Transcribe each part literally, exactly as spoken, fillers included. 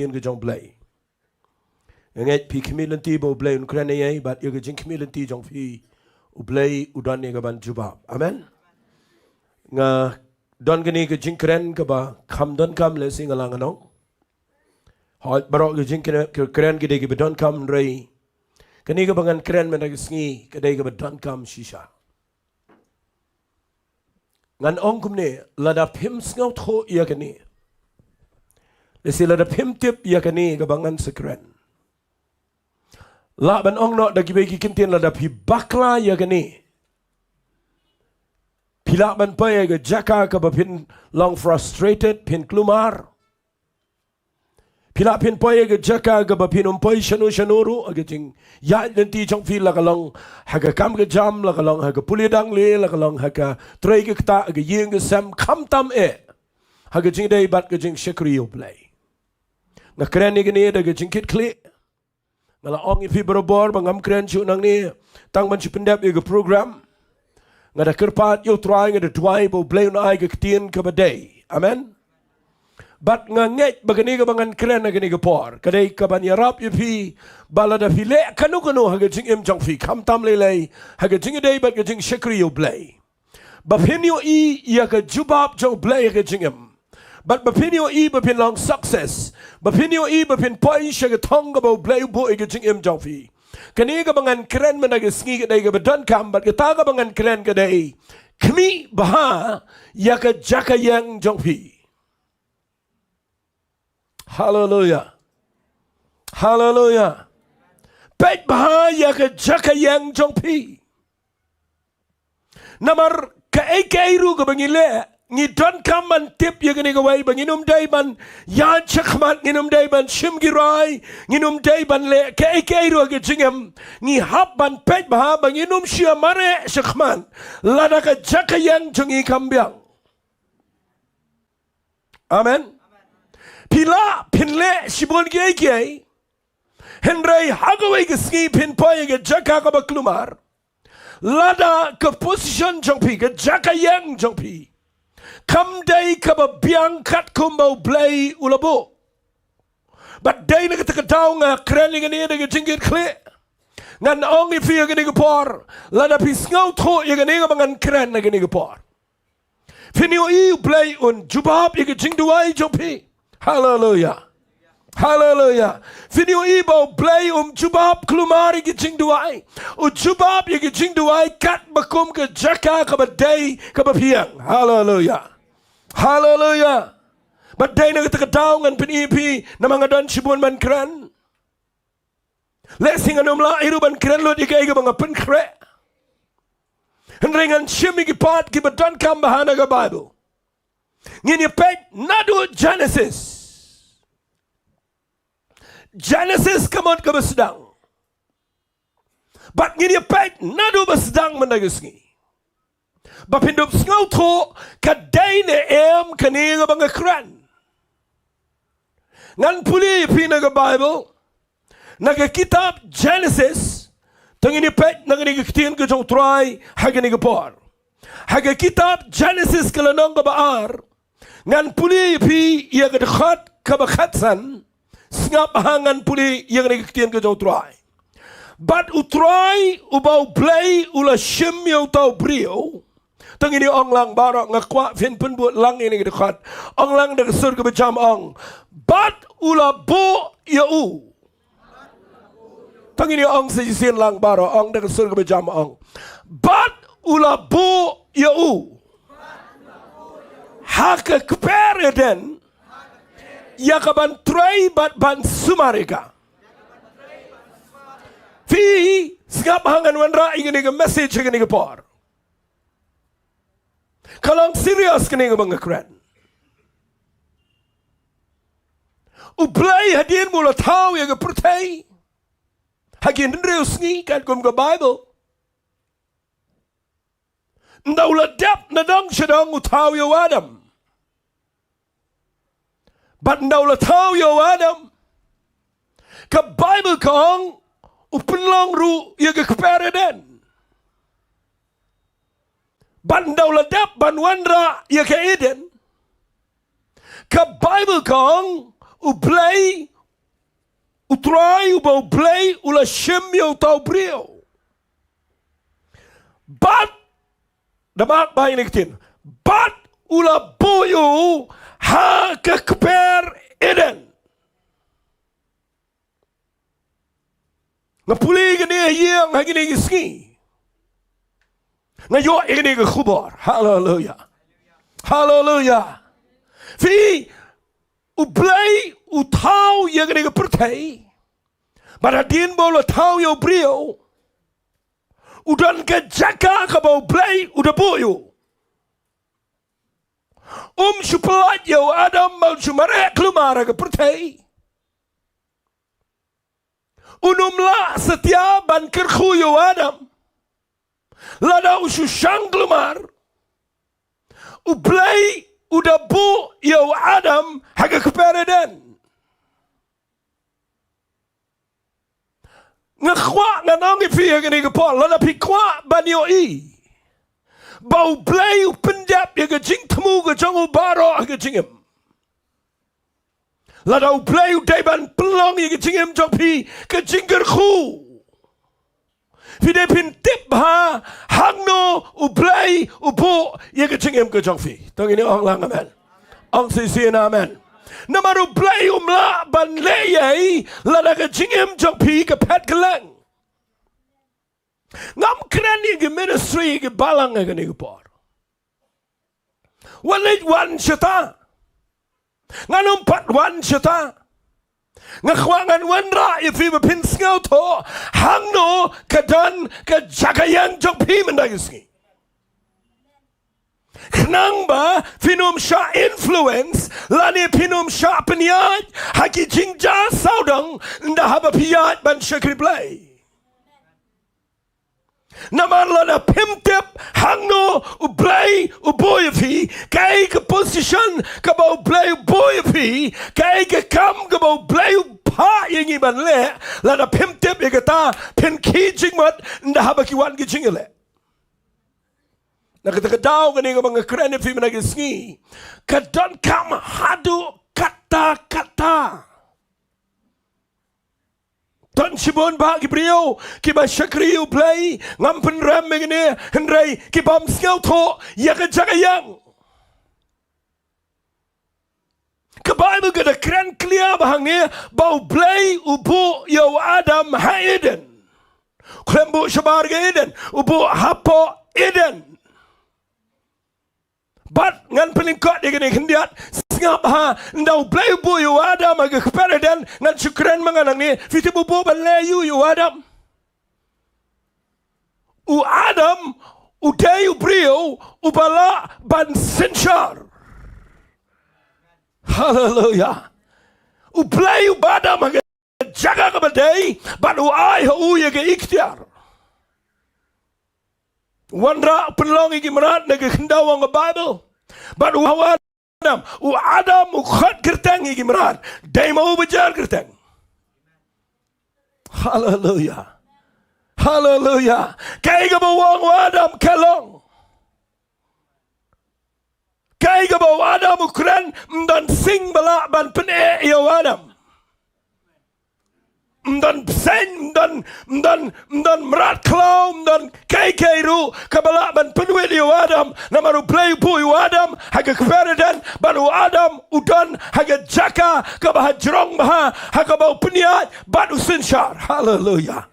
ktien ka jong Blei. Nga ngeit phi khmih lynti ba U Blei un kren ïa ngi, bad ïa ka jingkhmih lynti jong phi U Blei u don ïa ka ban jubab. Amen. Nga don kane ka jingkren kaba kham donkam lehse nga la ngan ong. Hooid, baroh ka jingkren, ka kren ki dei kiba donkam, hynrei kane kaba ngan kren mynta ka sngi ka dei kaba donkam shisha. Ngan ong kumne, lada phim sngewthuh ïa kane, lehse lada phim tip ïa kane kaba ngan sa kren, lah ban ong noh da kiwei ki kyntien, lada phi bakla ïa kane, phi lah ban poi ïa ka jaka kaba phin long frustrated, phin kulmar. Phi lah phin poi ïa ka jaka kaba phin ym poi shano shano ruh ha ka jingïaid lynti jong phi, la ka long ha ka kam ka jam, la ka long ha ka pule dang le, la ka long ha ka trei ka ktah, ha ka ïing ka sem, khamtam eh ha ka jingïadei bad ka jingshakri ïa U Blei. Nga kren ïa kane da ka jingkitkhlieh. Nga la ong ïa phi barabor ba ngam kren shuh nangne tang ban shu pyndep ïa ka program. Nga da kyrpad ïa U Trai, nga da duwai ba U Blei un ai ka ktien kaba dei. Amen. Bad nga ngeit ba kane kaba ngan kren ha kane ka por ka dei kaban ïarap ïa phi, ba lada phi leh kano kano ha ka jingim jong phi, khamtam lei lei ha ka jingïadei bad ka jingshakri ïa U Blei, ba phin ïohi ïa ka jubab jong U Blei ha ka jingim, bad ba phin ïohi ba phin long success, ba phin ïohi ba phin poi sha ka thong kaba U Blei u buh ïa ka jingim jong phi. Kane kaba ngan kren mynta ka sngi ka dei kaba donkam, bad kata kaba ngan kren ka dei, khmih bha ïa ka jaka ïeng jong phi. Haleluya. Haleluya. Peit bha ïa ka jaka ïeng jong phi. Namar kaei kaei ruh kaba ngi leh, ngi donkam ban tip ïa kane kawei, ba ngin ym dei ban ïaid shakhmat, ngin ym dei ban shim ki rai, ngin ym dei ban leh kaei kaei ruh ha ka jingim. Ngi hap ban peit bha ba ngin ym shah mareh shakhmat lada ka jaka ïeng jong ngi kam biang. Amen. Phi lah phin leh shibun kiei kiei, hynrei ha kawei ka sngi phin poi ha ka jaka kaba kulmar lada ka position jong phi, ka jaka ïeng jong phi, kam dei kaba biang katkum ba U Blei u la buh. Bad dei na kata ka daw nga kren ïa kane da ka jingkitkhlieh. Ngan ong ïa phi ha kane ka por, lada phi sngewthuh ïa kane kaba ngan kren ha kane ka por, phin ïohi U Blei un jubab ïa ka jingduwai jong phi. Haleluya. Haleluya. Phin ïohi ba U Blei um jubab kulmar ïa ka jingduwai. U jubab ïa ka jingduwai katba kum ka jaka kaba dei kaba phi ïeng. Haleluya. Haleluya. Bad dei na kata ka daw ngan pyni ïa phi namar nga don shibun ban kren. Lehse ngan ym lah hi ruh ban kren lut ïa kaei kaba nga pynkhreh, hynrei ngan shim ïa ki part kiba donkam bha na ka Baibl. Ngin ïa peit naduh Genesis. Genesis ka mut kaba sdang. Bad ngin ïa peit naduh ba sdang mynta ka sngi, ba phin dup sngewthuh ka dei ne em kane kaba nga kren. Ngan pule ïa phi na ka Baibl, na ka kitab Genesis. To ngin ïa peit na kane ka ktien ka jong U Trai ha kane ka por. Ha ka kitab Genesis ka lynnong kaba ar, ngan pule ïa phi ïa ka dkhot kaba khatsan. Sngap ha ngan pule ïa kane ka ktien ka jong U Trai. Bad U Trai uba U Blei u la shim ïa uta u briew. To ngin ïa ong lang baroh, nga kwah phin pynbud lang ïa kane ka dkhot. Ong lang da ka sur kaba jam, ong: Bad u la buh ïa u. To ngin ïa ong sa shisien lang baroh, ong da ka sur kaba jam, ong: Bad u la buh ïa u ha ka kper Eden ïa ka ban trei bad ban sumar ïa ka. Phi sngap ha ngan wanrah ïa kane ka message ha kane ka por. Ka long serious kane kaba nga kren. U Blei hadien ba u la thaw ïa ka pyrthei ha ki hynriew sngi katkum ka Baibl, ynda u la dep na dong sha dong u thaw ïa u Adam. Bad ynda u la thaw ïa u Adam, ka Baibl ka ong, u pynlong ruh ïa ka kper Eden. Bad ynda u la dep ban wanrah ïa ka Eden, ka Baibl ka ong, U Blei, U Trai, uba U Blei, u la shim ïa uta u briew. Bad, da mak bai ne ktien. Bad, u la buh ïa u, ha ka kper Eden. Nga pule ïa kane ha ïing ha kine ki sngi. Nga ïoh ïa kane ka khubor. Haleluya. Haleluya. Phi, U Blei u thaw ïa kane ka pyrthei. Bad hadien ba u la thaw ïa u briew, u don ka jaka kaba U Blei u da buh ïa u. Um shu pyllait ïa u Adam ba un shu mareh kulmar ha ka pyrthei. Un ym lah satia ban kyrkhu ïa u Adam. Lada u shu shang kulmar, U Blei u da buh ïa u Adam ha ka kper Eden. Nga kwah ngan ong ïa phi ha kane ka por, lada phi kwah ban ïohi ba U Blei u pyndep ïa ka jingthmu ka jong u baroh ha ka jingim. Lada U Blei u dei ban pynlong ïa ka jingim jong phi ka jingkyrkhu, phi dei phin tip bha hangno U Blei u buh ïa ka jingim ka jong phi. To ngin ong lang amen. Ong shisien amen. Namar U Blei um lah ban leh ei ei lada ka jingim jong phi ka phet kylleng. Ngam kren ïa ki ministry, ïa ki balang ha kane ka por. Wan leit wan shata. Ngan ym pat wan shata. Nga kwah ngan wanrah ïa phi ba phin sngewthuh hangno ka don ka jaka ïeng jong phi mynta ka sngi. Khnang ba phin ym shah influence lane phin ym shah pynïaid ha ki jingjia sawdong ynda haba phi ïaid ban shakri Blei. Namar lada phim tip hangno U Blei u buh ïa phi, kaei ka position kaba U Blei u buh ïa phi, kaei ka kam kaba U Blei u phah ïa ngi ban leh, lada phim tip ïa kata, phin khih jingmut ynda haba ki wan ki jingïaleh. Na kata ka daw kane kaba nga kren ïa phi mynta ka sngi, ka donkam haduh katta katta. Don shibun bah ki briew kiba shakri U Blei, ngam pynrem ïa kine, hynrei ki bym sngewthuh ïa ka jaka ïeng. Ka Baibl ka da kren clear ba hangne ba U Blei u buh ïa u Adam ha Eden. Khlem buh shabar ka Eden, u buh hapoh Eden. Bad ngan pynlyngkot ïa kane khyndiat, sngap bha, ynda U Blei u buh ïa u Adam ha ka kper Eden, ngan shu kren ma nga nangne, phi tip u buh ban leh aïu ïa u Adam. U Adam u dei u briew uba lah ban synshar. Haleluya. U Blei u ba Adam ha ka jaka kaba dei bad u ai ha u ïa ka iktiar. Wanrah pynlong ïa ki mrad na ka khyndew ong ka Baibl. Bad u ha u Adam, u Adam u khot kyrteng ïa ki mrad. Dei ma u ba jer kyrteng. Haleluya. Haleluya. Kaei kaba u ong u Adam ka long. Kaei kaba u Adam u kren, ym don sing ba lah ban pyneh ïa u Adam. Ym don bseiñ, ym don, ym don, ym don mrad khlaw, ym don kaei kaei ruh kaba lah ban pynwit ïa u Adam. Namar U Blei u buh ïa u Adam ha ka kper Eden, bad u Adam u don ha ka jaka kaba ha jrong bha, ha kaba u pynïaid bad u synshar. Haleluya.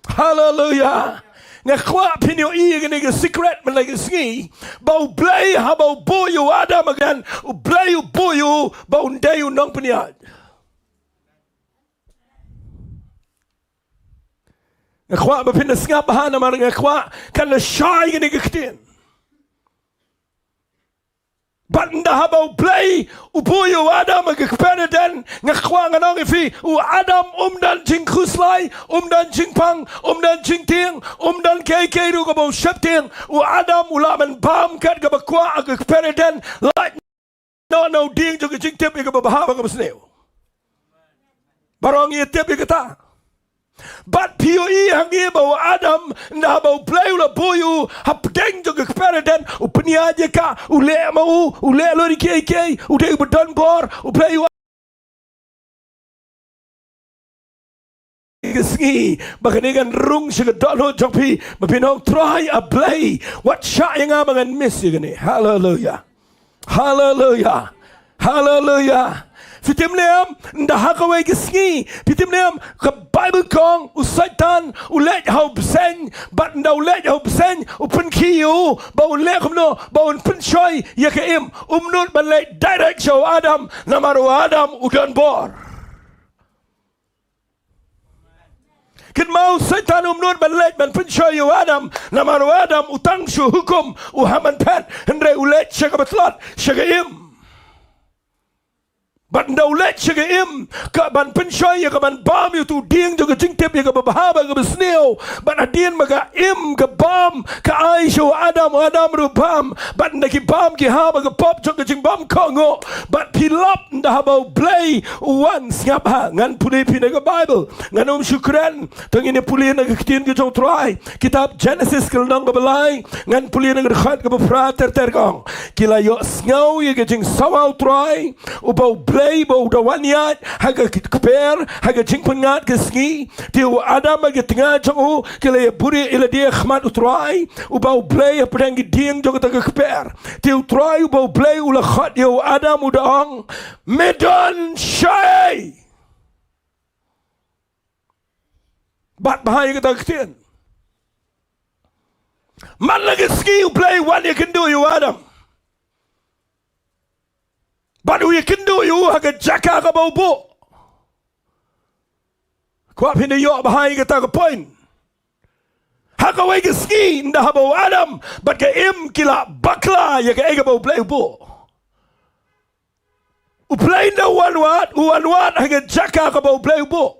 Haleluya. Nga kwah phin ïohi ïa kane ka secret mynta ka sngi. Ba U Blei haba u buh ïa u Adam ha ka ïing, U Blei u buh ïa u ba un dei u nongpynïaid. Nga kwah ba phin da sngap bha namar nga kwah kan da shai ïa kane ka ktien. Bad ynda haba U Blei u buh ïa u Adam ha ka kper Eden, nga kwah ngan ong ïa phi, u Adam um don jingkhuslai, um don jingpang, um don jingtieng, um don kaei kaei ruh kaba u sheptieng. U Adam u lah ban bam kat kaba kwah ha ka kper Eden, lait noh na u dieng jong ka jingtip ïa kaba bha bad kaba sniew. Baroh ngi tip ïa kata. Bad phi ïohi hangne ba u Adam, ynda haba U Blei u la buh ïa u hapdeng jong ka kper Eden, u pynïaid ïa ka, u leh ma u, u leh lut ïa kiei kiei, u dei uba don bor, U Blei u ka sngi ba kane kan rung sha ka dohnud jong phi, ba phin ong, Trai A Blei, wat shah ïa nga ba ngan miss ïa kane. Haleluya. Haleluya. Haleluya. Phi tip ne em, ynda ha kawei ka sngi, phi tip ne em, ka Baibl ka ong, u Soitan u leit ha u bseiñ, bad ynda u leit ha u bseiñ, u pynkhih ïa u ba un leh kumno, ba un pynshoi ïa ka im. Um nud ban leit direct sha u Adam, namar u Adam u don bor. Kynmaw, u Soitan um nud ban leit ban pynshoi ïa u Adam, namar u Adam u tang shu hukum, u haman phet, hynrei u leit sha kaba tlot, sha ka im. Bad ynda u leit sha ka im, ka ban pynshoi ïa ka ban bam ïa uto u dieng jong ka jingtip ïa kaba bha bad kaba sniew. Bad hadien ba ka im ka bam, ka ai sha u Adam, u Adam ruh bam. Bad ynda ki bam ki hap ha ka pop jong ka jingbam kohnguh. Bad phi lap ynda haba U Blei u wan, sngap ha, ngan pule phi na ka Baibl. Ngan ym shu kren, to ngin ïa pule na ka ktien ka jong U Trai. Kitab Jenesis ka lynnong kaba lai, ngan pule na ka dkhot kaba phra ter ter, ka ong, ki la ïohsngew ïa ka jingsawa U Trai, uba U Blei ba u da wan ïaid ha ka kper ha ka jingpyngngad ka sngi. Te u Adam bad ka tnga jong u ki la ïa buhrieh ïa lade ha khmat U Trai, uba U Blei, hapdeng ki dieng jong kata ka kper. Te U Trai uba U Blei u la khot ïa u Adam, u da ong, me don shaei? Bad bha ïa kata ka ktien. Man la ka sngi U Blei u wan ïakynduh ïa u Adam. Bad u ïakynduh ïa u ha ka jaka kaba u buh. Kwah phin da ïoh bha ïa kata ka point. Ha kawei ka sngi, ynda haba u Adam bad ka Im ki la bakla ïa kaei kaba U Blei u buh, U Blei ynda u wan wad, u wan wad ha ka jaka kaba U Blei u buh.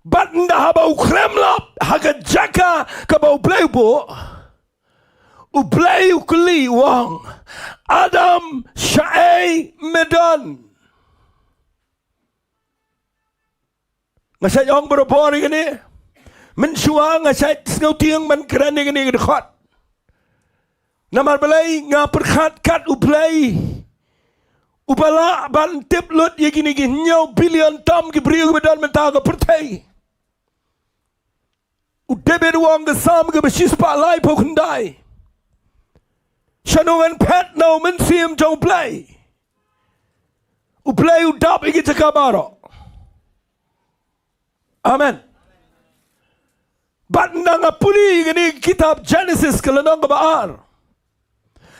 Bad ynda haba u khlem lap ha ka jaka kaba U Blei u buh, U Blei u kylli, u ong, Adam, shaei me don? Nga shait ong barabor ïa kane. Mynshuwa nga shait sngewtieng ban kren ïa kane ka dkhot. Namar balei? Nga pyrkhat kat U Blei uba lah ban tip lut ïa kine ki hynñiew billion tam ki briew kiba don mynta ha ka pyrthei. U David u ong ha ka Salm kaba shispah laiphew khyndai, shano ngan phet na U Mynsiem jong U Blei? U Blei u dap ïa ki jaka baroh. Amen. Bad ynda nga pule ïa kane ka kitab Jenesis ka lynnong kaba ar,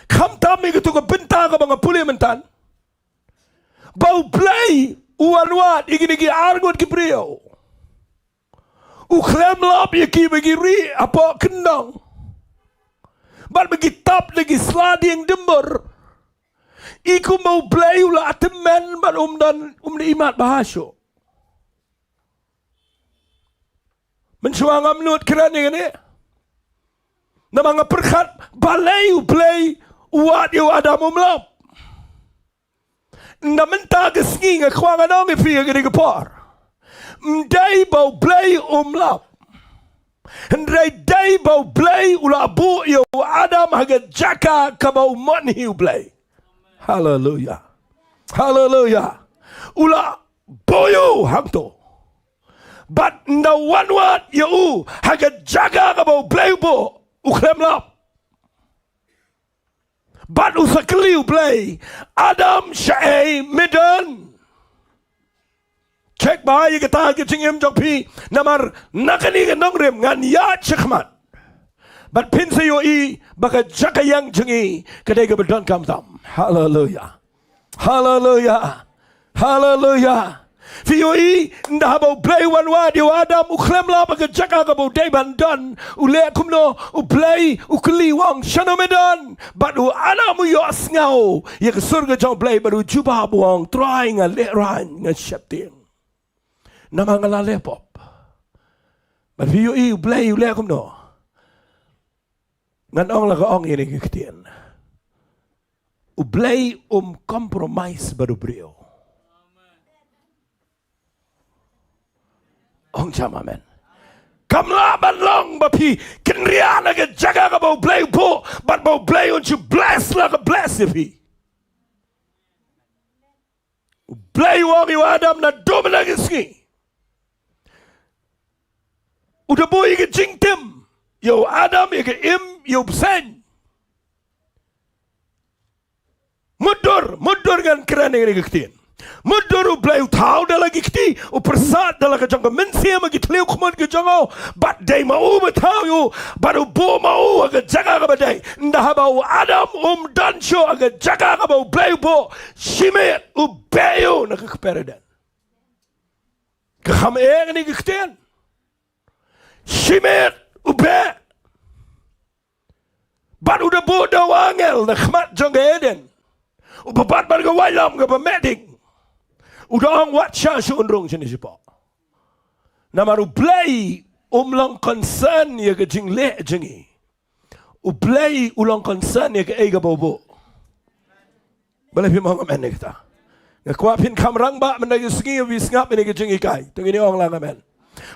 khamtam ïa kato ka bynta kaba nga pule mynta, ba U Blei u wan wad ïa kine ki arngut ki briew. U khlem lap ïa ki ba ki rieh hapoh kyndong, bad ba ki tap da ki sla dieng dymbur. I kumba U Blei u la tymmen bad um don, um da imat bha shuh. Mynshuwa ngam nud kren ïa kane. Namar nga pyrkhat balei U Blei u wad ïa u Adam, um lap. Ynda mynta ka sngi nga kwah ngan ong ïa phi ha kane ka por, ym dei ba U Blei um lap. Hynrei dei ba U Blei u la buh ïa u Adam ha ka jaka kaba u mon hi U Blei. Haleluya. Haleluya. U la buh ïa u hangto. Bad ynda u wan wad ïa u ha ka jaka kaba U Blei u buh, u khlem lap. Bad u sa kylli U Blei, Adam, shaei me don? Check bha ïa kata ka jingim jong phi, namar na kane ka nongrim ngan ïaid shakhmat. Bad phin sa ïohi ba ka jaka ïeng jong ngi ka dei kaba donkam tam. Haleluya. Haleluya. Haleluya. Phi ïohi, ynda haba U Blei u wan wad ïa u Adam, u khlem lap ha ka jaka kaba u dei ban don, u leh kumno? U Blei u kylli, u ong, shano me don? Bad u Adam u ïohsngew ïa ka sur ka jong U Blei bad u jubab, u ong, Trai, nga lehraiñ, nga sheptieng. Namar nga la leh pop. Bad phi ïohi U Blei u leh kumno? Ngan ong la ka ong ïa kane ka ktien. U Blei um compromise bad u briew. Ong jam amen. Kam lah ban long ba phi kynriah na ka jaka kaba U Blei u buh, bad ba U Blei un shu bless la ka bless ïa phi. U Blei u ong ïa u Adam, naduh mynta ka sngi, U da buh ïa ka jingtim ïa u Adam, ïa ka Im, ïa u bseiñ. Mutdur, mutdur ngan kren ïa kane ka ktien. Mutdur U Blei u thaw da la ki kti, u pyrsad da la ka jong ka mynsiem ha ki thliew khmut ka jong u, bad dei ma u ba thaw ïa u, bad u buh ma u ha ka jaka kaba dei. Ynda haba u Adam um don shuh ha ka jaka kaba U Blei u buh, shimet u beh ïa u na ka kper Eden. Ka kham ïa kane ka ktien. Shimet u beh. Bad u da buh da u angel na khmat jong ka Eden, uba bat bad ka waitlam kaba meh ding. U da ong, wat shah shuh, un rung shane shapoh. Namar U Blei um long concern ïa ka jingleh jong ngi. U Blei u long concern ïa kaei kaba u buh. Balei phim ong amen ïa kata? Nga kwah phin kham rangbah mynta ka sngi, phi sngap ïa kane ka jinghikai. To ngin ong lang amen.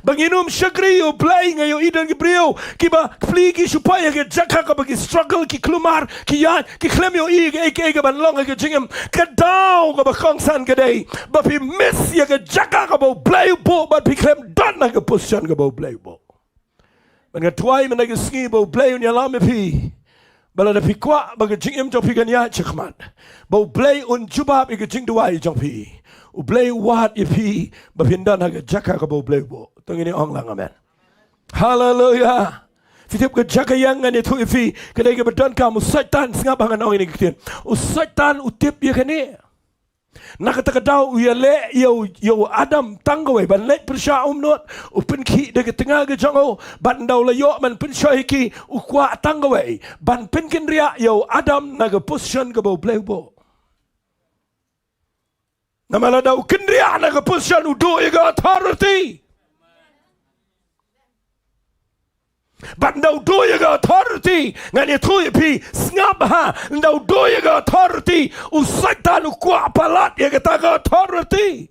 Ba ngin ym shakri ïa U Blei. Nga ïohi don ki briew kiba plie, ki shu poi ha ka jaka kaba ki struggle, ki kulmar, ki ïaid, ki khlem ïohi kaei kaei kaban long ha ka jingim. Ka daw kaba kongsan ka dei ba phi miss ïa ka jaka kaba U Blei u buh, bad phi khlem don ha ka position kaba U Blei u buh. Bad nga duwai mynta ka sngi ba U Blei un ïalam ïa phi, ba lada phi kwah ba ka jingim jong phi kan ïaid shakhmat, ba U Blei un jubab ïa ka jingduwai jong phi. U Blei u wad ïa phi ba phin don ha ka jaka kaba U Blei u buh. To ngin ong lang amen. Haleluya. Phi tip, ka jaka ïeng, ngan ïathuh ïa phi, ka dei kaba donkam. U Soitan, sngap ba ngan ong ïa kane ka ktien. U Soitan u tip ïa kane. Na kata ka daw u ïaleh ïa u, ïa u Adam tang kawei ban leit pyrshah umnud, u pynkhih da ka tnga ka jong u, bad ynda u la ïoh ban pynshoi ha ki, u kwah tang kawei ban pynkynriah ïa u Adam na ka position kaba U Blei u buh. Namar lada u kynriah na ka position, u duh ïa ka authority. Bad ynda u duh ïa ka authority, ngan ïathuh ïa phi, sngap bha, ynda u duh ïa ka authority, u Soitan u kwah palat ïa kata ka authority.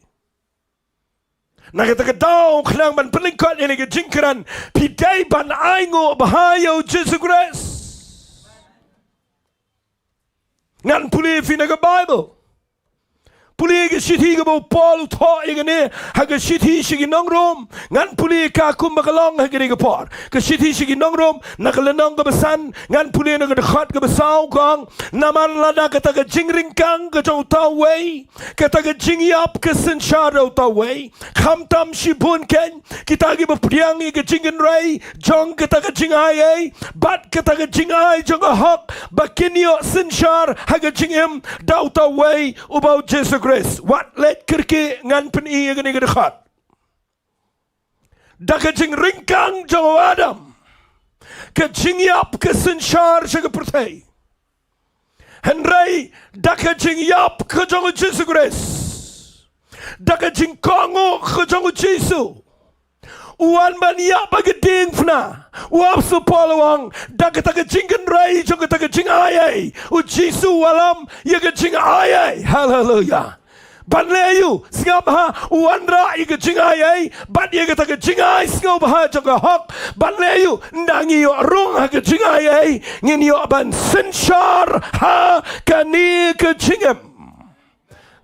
Na kata ka daw, khnang ban pynlyngkot ïa kane ka jingkren, phi dei ban ainguh bha ïa U Jisu Khrist. Ngan pule ïa phi na ka Baibl. Pule ïa ka shithi kaba u Paul u thoh ïa kane ha ka shithi sha ki nong Rom. Ngan pule ïa ka kumba ka long ha kane ka por. Ka shithi sha ki nong Rom, na ka lynnong kaba san, ngan pule na ka dkhot kaba saw, ka ong: Namar lada kata ka jingryngkang ka jong uta uwei, kata ka jingïap ka synshar da uta uwei, khamtam shibun keiñ kita kiba pdiang ïa ka jingkynrei jong kata ka jingaiei bad kata ka jingai jong ka hok, ba kin ïoh synshar ha ka jingim da uta uwei, uba U Jisu Khrist. Wat leit kyrkieh, ngan pyni ïa kane ka dkhot. Da ka jingryngkang jong u Adam, ka jingïap ka synshar sha ka pyrthei. Hynrei da ka jingïap ka jong U Jisu Khrist, da ka jingkohnguh ka jong U Jisu, u wan ban ïap ha ka diengphna. U apostol Paul u ong, da kata ka jingkynrei jong kata ka jingaiei, U Jisu u wallam ïa ka jingaiei. Haleluya. Ban leh aïu? Sngap bha, u wanrah ïa ka jingaiei bad ïa kata ka jingai sngewbha jong ka hok. Ban leh aïu? Ynda ngi ïoh rung ha ka jingaiei, ngin ïoh ban synshar ha kane ka jingim.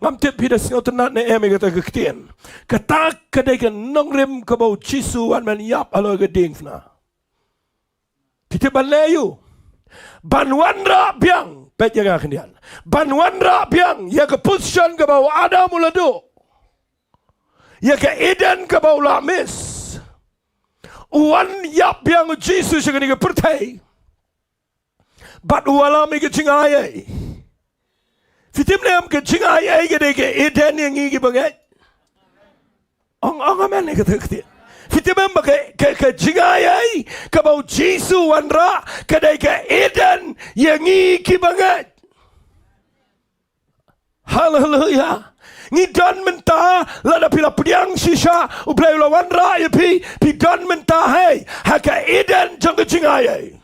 Ngam tip phi da sngewtynnat ne em ïa kata ka ktien. Kata ka dei ka nongrim kaba U Jisu u wan ban ïap halor ka diengphna. Phi tip ban leh aïu? Ban wanrah biang, peit ïa nga khyndiat. Ban wanrah biang ïa ka position kaba u Adam u la duh, ïa ka Eden kaba u la miss. U wan ïap biang U Jisu sha kane ka pyrthei bad u wallam ïa ka jingaiei. Phi tip ne em, ka jingaiei ka dei ka Eden ïa ngi kiba ngeit? Ong, ong amen ïa kata ka ktien. Phi tip ne em ba ka, ka, ka jingaiei kaba U Jisu u wanrah ka dei ka Eden ïa ngi kiba ngeit? Haleluya. Ngi don mynta, lada phi la pdiang shisha, U Blei u la wanrah ïa phi, phi don mynta, hei, ha ka Eden jong ka jingaiei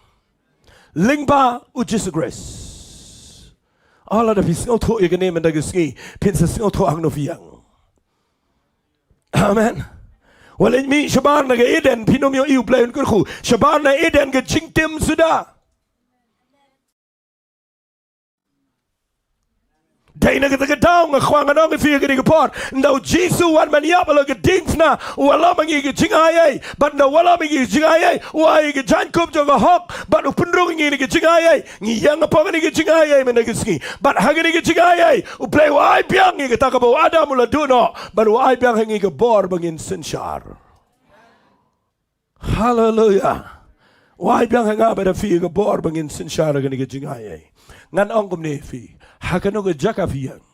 lyngba U Jisu Khrist. Oh, lada phi sngewthuh ïa kane mynta ka sngi, phin sa sngewthuh hangno phi ïeng. Amen. Wat leit mih shabar na ka Eden, phin ym ïohi U Blei un kyrkhu. Shabar na Eden ka jingtim suda. Ei, na kata ka daw nga kwah ngan ong ïa phi ha kane ka por, ynda u Jisu u wan ban ïap halor ka diengphna, u wallam ïa ngi ka jingai ei. Bad ynda u wallam ïa ngi ka jingai ei, u ai ïa ngi ka jaiñkup jong ka hok, bad u pynrung ïa ngi na ka jingai ei. Ngi ïeng hapoh kane ka jingai ei mynta ka sngi. Bad ha kane ka jingai ei, U Blei u ai biang ïa kata kaba u Adam u la duh noh, bad u ai biang ha ngi ka bor ba ngin synshar. Haleluia. U ai biang ha nga bad ha phi ka bor ba ngin synshar ha kane ka jingai ei. Ngan ong kumne ïa phi, ha kano ka jaka phi ïeng?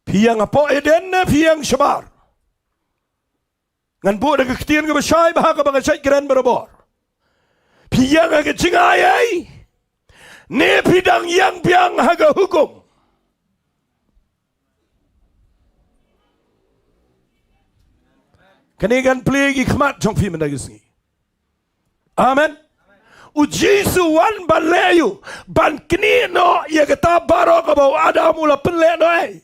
Phi ïeng hapoh Eden ne phi ïeng shabar? Ngan buh da ka ktien kaba shai bha kaba nga shait kren barabor. Phi ïeng ha ka jingai ei, ne phi dang ïeng biang ha ka hukum? Kane ngan plie ki khmat jong phi mynta ka sngi. Amen. U Jisu u wan ban leh ïa u, ban knieh noh ïa kata baroh kaba u Adam u la pynleh noh ei.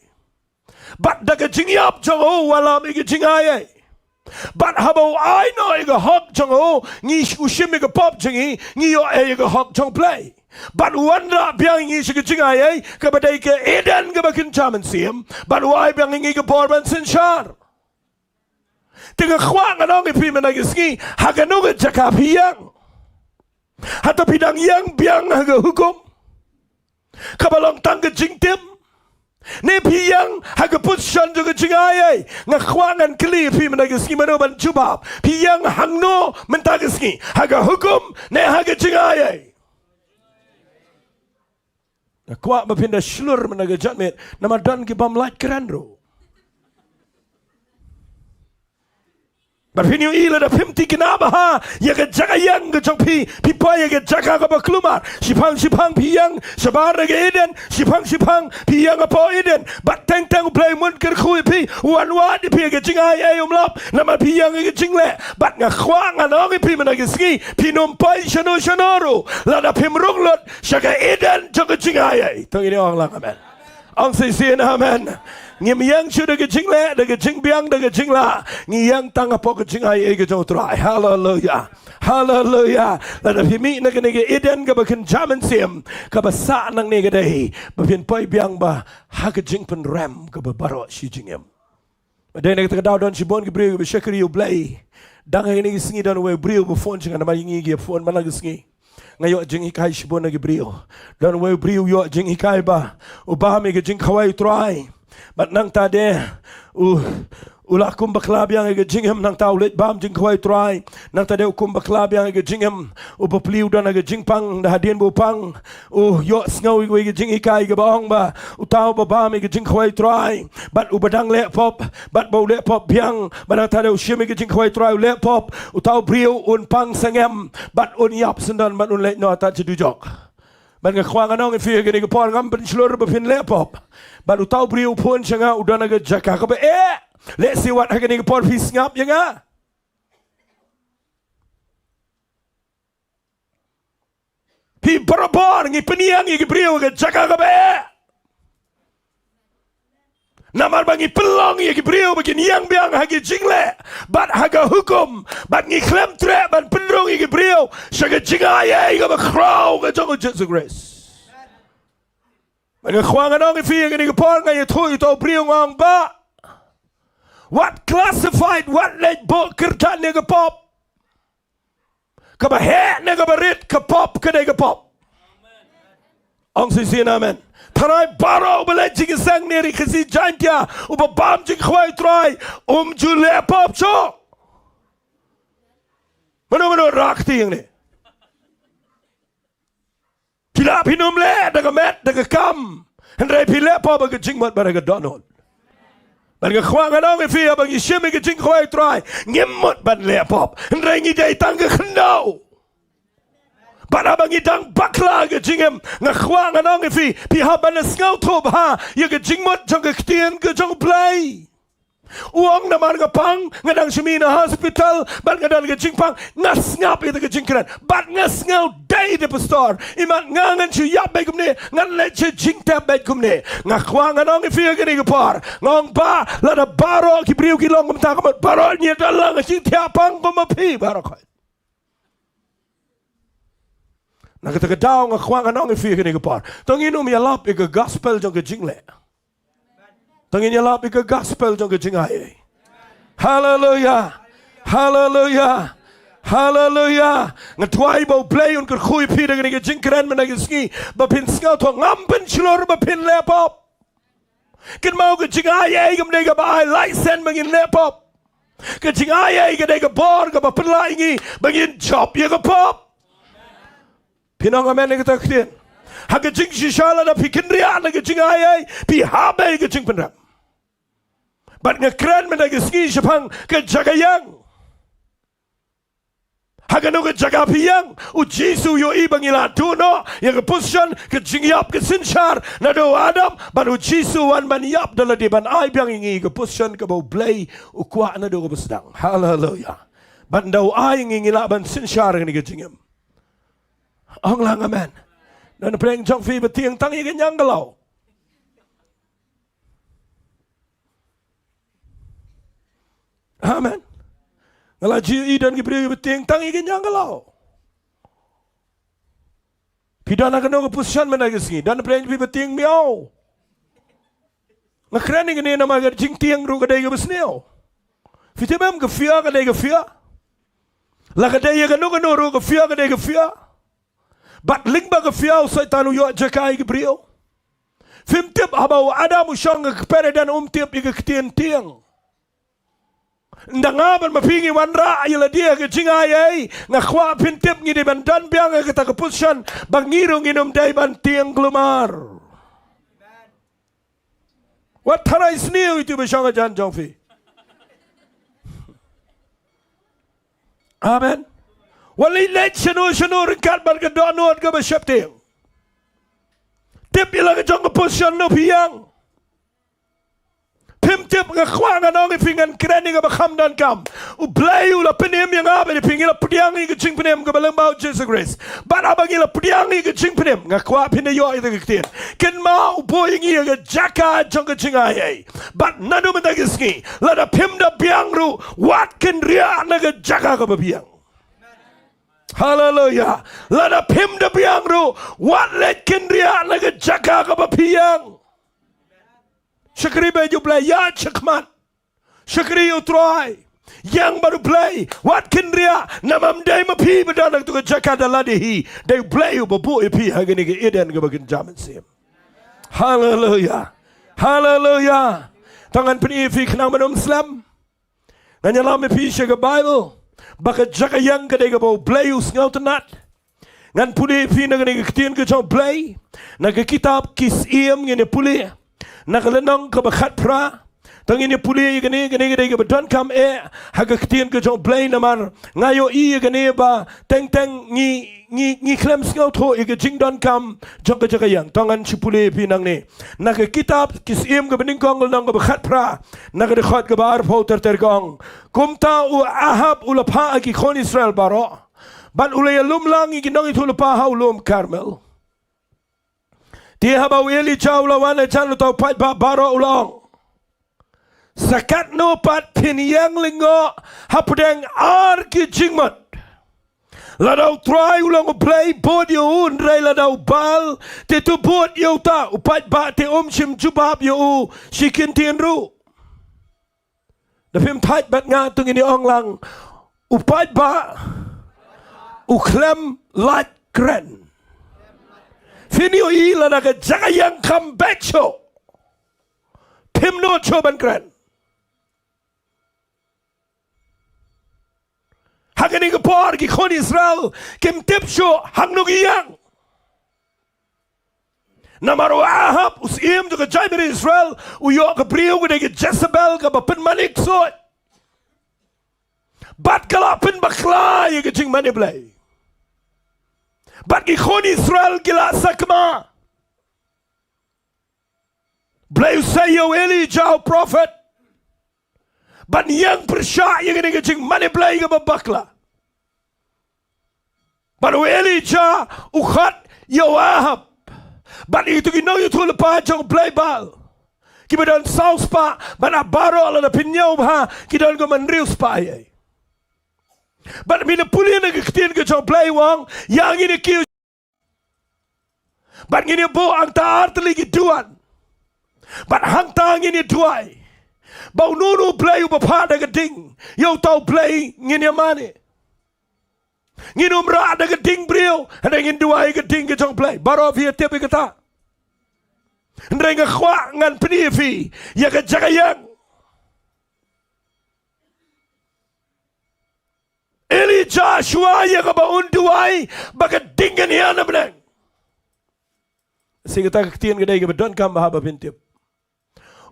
Bad da ka jingïap jong u u wallam ïa ka jingai ei. Bad haba u ai noh ïa ka hok jong u, ngi sh-, u shim ïa ka pop jong ngi, ngi ïoh ei ïa ka hok jong U Blei. Bad u wanrah biang ïa ngi sha ka jingai ei, kaba dei ka Eden kaba kynja mynsiem. Bad u ai biang ïa ngi ka bor ban synshar. Te nga kwah ngan ong ïa phi mynta ka sngi, ha kano ka jaka phi ïeng? Hato phi dang ïeng biang ha ka hukum kaba long tang ka jingtim? Ne phi ïeng ha ka position jong ka jingai ei? Nga kwah ngan kylli ïa phi mynta ka sngi, mano ban jubab. Phi ïeng hangno mynta ka sngi? Ha ka hukum ne ha ka jingai ei? Nga kwah ba phin da shlur mynta ka janmiet, namar don ki bym lait kren ruh. Bad phin ïohi lada phim thikna bha ïa ka jaka ïeng ka jong phi, phi poi ïa ka jaka kaba kulmar. Shiphang shiphang phi ïeng shabar na ka Eden, shiphang shiphang phi ïeng hapoh Eden. Bad teng teng U Blei um kyrkhu ïa phi, u wan wad ïa phi ha ka jingai ei, um lap, namar phi ïeng ha ka jingleh. Bad nga kwah ngan ong ïa phi mynta ka sngi, phin ym poi shano shano ruh lada phim rung lut sha ka Eden jong ka jingai ei. To ngin ong lang amen. Ong shisien amen. Ngim ïeng shuh da ka jingleh, da ka jingbiang, da ka jinglah. Ngi ïeng tang hapoh ka jingai ei ka jong U Trai. Haleluia. Haleluia. Lada phi mih na kane ka Eden kaba kynja mynsiem, kaba sah nangne ka dei ba phin poi biang bha ha ka jingpynrem kaba baroh shi jingim. Ba dei na kata ka daw don shibun ki briew kiba shakri ïa U Blei. Dang ha kine ki sngi don uwei u briew ba phone sha nga, namar ïa ngi ki phone man la ki sngi. Nga ïoh jinghikai shibun na ki briew. Don uwei u briew u ïoh jinghikai ba u bam ïa ka jingkhawai U Trai. Bad nangta de u, u la kum bakla biang ïa ka jingim, nangta u leit bam jingkhawai U Trai. Nangta de u kum bakla biang ïa ka jingim. U bapli u don ha ka jingpang, da hadien ba u pang u ïohsngew ïa ka jinghikai kaba ong ba uta uba bam ïa ka jingkhawai U Trai bad uba dang leh pop, bad ba u leh pop biang, bad nangta de u shim ïa ka jingkhawai U Trai, u leh pop, uta u briew un pang sangem bad un ïap syndon bad un leit noh tad sha dujok. Bad nga kwah ngan ong ïa phi ha kane ka por, ngam pynshlur ba phin leh pop. Bad uta u briew u phone sha nga, u don ha ka jaka kaba eh. Lehse wat ha kane ka por phi sngap ïa nga. Phi, barabor ngi pynïeng ïa ki briew ha ka jaka kaba eh. Namar ba ngi pynlong ïa ki briew ba kin ïeng biang ha ki jingleh bad ha ka hukum, bad ngi khlem treh ban pynrung ïa ki briew sha ka jingai ei kaba khraw ka jong U Jisu Khrist. Bad nga kwah ngan ong ïa phi ha kane ka por, nga ïathuh ïa uta u briew, nga ong, bah, wat classified, wat leit buh kyrdan ïa ka pop. Kaba heh ne kaba rit, ka pop ka dei ka pop. Ong shisien amen. Tharai baroh uba leh jingïaseng ne ri Khasi Jaiñtia, uba bam jingkhawai U Trai, um ju leh pop shuh. Mano mano rah kti hangne. Phi lah phin ym leh da ka met da ka kam, hynrei phi leh pop ha ka jingmut bad ha ka dohnud. Bad nga kwah ngan ong ïa phi, haba ngi shim ïa ka jingkhawai U Trai, ngim mut ban leh pop, hynrei ngi dei tang ka khyndew. Bad haba ngi dang bakla ha ka jingim, nga kwah ngan ong ïa phi, phi hap ban sngewthuh bha ïa ka jingmut jong ka ktien ka jong U Blei. U ong, namar nga pang, nga dang shu mih na hospital bad nga don ka jingpang, nga sngap ïa ka jingkren bad nga sngew dei da pastor. Imat nga ngan shu ïap beit kumne, ngan leit sha jingtep beit kumne. Nga kwah ngan ong ïa phi ha kane ka por, nga ong, bah, lada baroh ki briew ki long kumta, ka mut baroh ngi don lang ha jingthiah pang kum ma phi baroh khoit. Na kata ka daw nga kwah ngan ong ïa phi kane ka por, to ngin ym ïalap ïa ka gospel jong ka jingleh. To ngin ïalap ïa ka gospel jong ka jingai ei. Haleluya. Haleluya. Haleluya. Nga duwai ba U Blei un kyrkhu ïa phi da kane ka jingkren mynta ka sngi, ba phin sngewthuh ngam pynshlur ba phin leh pop. Kynmaw, ka jingai ei kam dei kaba ai license ba ngin leh pop. Ka jingai ei ka dei ka bor kaba pynlah ïa ngi ba ngin jop ïa ka pop. Phin ong amen ïa kata ka ktien? Ha ka jingshisha lada phi kynriah na ka jingai ei, phi hap ïa ka jingpynrem. Bad nga kren mynta ka sngi shaphang ka jaka ïeng. Ha kano ka jaka phi ïeng? U Jisu u ïohi ba ngi la duh noh ïa ka position, ka jingïap, ka synshar naduh u Adam, bad U Jisu u wan ban ïap da lade, ban ai biang ïa ngi ka position kaba U Blei u kwah naduh kaba sdang. Haleluya. Bad ynda u ai ïa ngi, ngi lah ban synshar ïa kane ka jingim. Ong lang amen. Don pyrshah jong phi ba tieng tang ïa ka ñiangkalaw. Amen. Nga la ju ïohi don ki briew ba tieng tang ïa ka ñiangkalaw. Phi don ha kano ka position mynta ka sngi? Don pyrshah phi ba tieng miaw. Nga kren ïa kane namar ka jingtieng ruh ka dei kaba sniew. Phi tip em, ka fear ka dei ka fear. La ka dei ïa kano kano ruh, ka fear ka dei ka fear. Bad lyngba ka fear u Soitan u ïoh jaka ïa ki briew. Phim tip haba u Adam u shong ha ka paradise um tip ïa ka ktien tieng. Ynda nga bad ma phi ngi wanrah ïa lade ha ka jingai ei, nga kwah phin tip ngi dei ban don biang ha kata ka position ba ngi ruh ngin ym dei ban tieng kulmar. Wat tharai sniew ïa itu ba shong hajan jong phi. Amen. Wat leit leit shano shano ryngkat bad ka dohnud kaba sheptieng. Tip ïa la ka jong ka position na phi ïeng. Phim tip, nga kwah ngan ong ïa phi, ngan kren ïa kaba kham donkam. U Blei u la pynim ïa nga bad ïa phi, ngi la pdiang ïa ka jingpynim kaba lyngba u Jisu Khrist. Bad haba ngi la pdiang ïa ka jingpynim, nga kwah phin da ïoh ïa ka ktien. Kynmaw, u buh ïa ngi ïa ka jaka jong ka jingai ei. Bad naduh mynta ka sngi, lada phim da biang ruh, wat kynriah na ka jaka kaba biang. Haleluya. Lada phim da biang ruh, wat leit kynriah na ka jaka kaba phi ïeng. Shakri bad U Blei, ïaid shakhmat. Shakri ïa U Trai. Ïeng bad U Blei, wat kynriah, namar ym dei ma phi ba don ha katu ka jaka da lade hi. Dei U Blei uba buh ïa phi ha kane ka Eden kaba kynja mynsiem. Haleluya. Haleluya. To ngan pyni ïa phi khnang ban ym slem. Ngan ïalam ïa phi sha ka Baibl ba ka jaka ïeng ka dei kaba U Blei u sngewtynnat. Ngan pule ïa phi na kane ka ktien ka jong U Blei na ka kitab Ki Syiem, ngin ïa pule na ka lynnong kaba khatphra. To ngin ïa pule ïa kane, kane ka dei kaba donkam eh ha ka ktien ka jong U Blei, namar nga ïohi ïa kane ba teng teng ngi ngi, ngi khlem sngewthuh ïa ka jingdonkam jong ka jaka ïeng. To ngan shu pule ïa phi nangne. Na ka kitab Ki Syiem kaba nyngkong, lynnong kaba khatphra, na ka dkhot kaba arphew, ter ter ka ong: Kumta u Ahab u la phah ha ki khun Israel baroh, bad u la ïalum lang ïa ki nongïathuhlypa ha u lum Karmel. Te haba u Elijah u la wan hajan uta u paidbah baroh u la ong: Sa katno pat phin ïeng lyngngoh hapdeng ar ki jingmut? Lada U Trai u long U Blei, bud ïa u, hynrei lada u Baal, te to bud ïa uta u paidbah, te um shym jubab ïa u shi kyntien ruh. Da phim thait bad nga, to ngin ïa ong lang: U paidbah u khlem lait kren. Phin ïohi lada ka jaka ïeng kam beit shuh, phim nud shuh ban kren. Ha kane ka por ki khun Israel kim tip shuh hangno ki ïeng. Namar u Ahab, u syiem jong ka jaitbynriew Israel, u ïoh ka briew ka dei ka Jezebel kaba pynmane ksuid. Bad ka la pynbakla ïa ka jingmane Blei. Bad ki khun Israel ki la sakma. Blei u sei ïa u Elijah u prophet ban ïeng pyrshah ïa kane ka jingmane Blei kaba bakla. Bad u Elijah u khot ïa u Ahab bad ïa kito ki nongïathuhlypa jong u blei Baal kiba don saw spah, bad ha baroh lada phin ñiew bha ki don kumba hynriew spah ei ei. Bad phin ïa pule na ka ktien ka jong u Blei u ong, ïa ngi ne ki Bad ngin ïa buh hangta artylli ki duwan. Bad hangta ngin ïa duwai. Ba uno uno u blei uba phah da ka ding, ïa uta u blei ngin ïa mane. Ngin ym rah da ka ding briew, hynrei ngin duwai ka ding ka jong u Blei. Baroh phi ïa tip ïa kata. Hynrei nga kwah ngan pyni ïa phi ïa ka jaka ïeng. Elijah shuwa ïa kaba un duwai ba ka ding kan hiar na bneng. Shi kata ka ktien ka dei kaba donkam ba haba phin tip.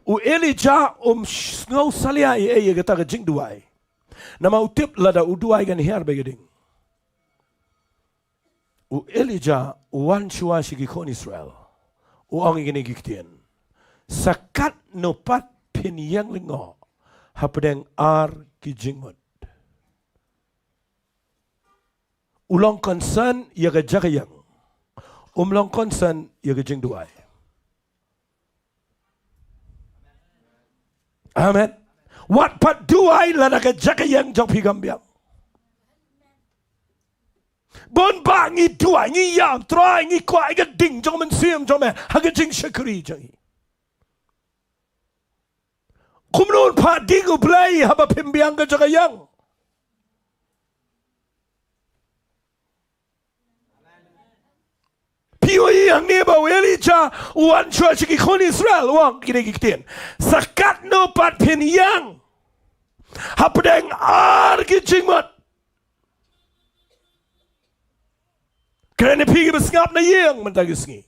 U Elijah um sngew salia ïa, ïa kata ka jingduwai. Namar u tip lada u duwai kan hiar bad ka ding. U Elijah u wan shuwa sha ki khun Israel. U ong ïa kine ki ktien. Sa katno pat phin ïeng lyngngoh hapdeng ar ki jingmut. U long concern ïa ka jaka ïeng. Um long concern ïa ka jingduwai. Amen. Wat pat duwai lada ka jaka ïeng jong phi kam biang. Bun ba ngi duwai, ngi ïam, Trai, ngi kwah ïa ka ding jong u Mynsiem jong me ha ka jingshakri jong ngi. Kumno un phah ding u Blei haba phim biang ka jaka ïeng? Phi ïohi hangne ba u Elijah u wan shuwa sha ki khun Israel, u ong kine ki ktien. Sa katno pat phin ïeng hapdeng ar ki jingmut. Kren ïa phi kiba sngap na ïing mynta ki sngi.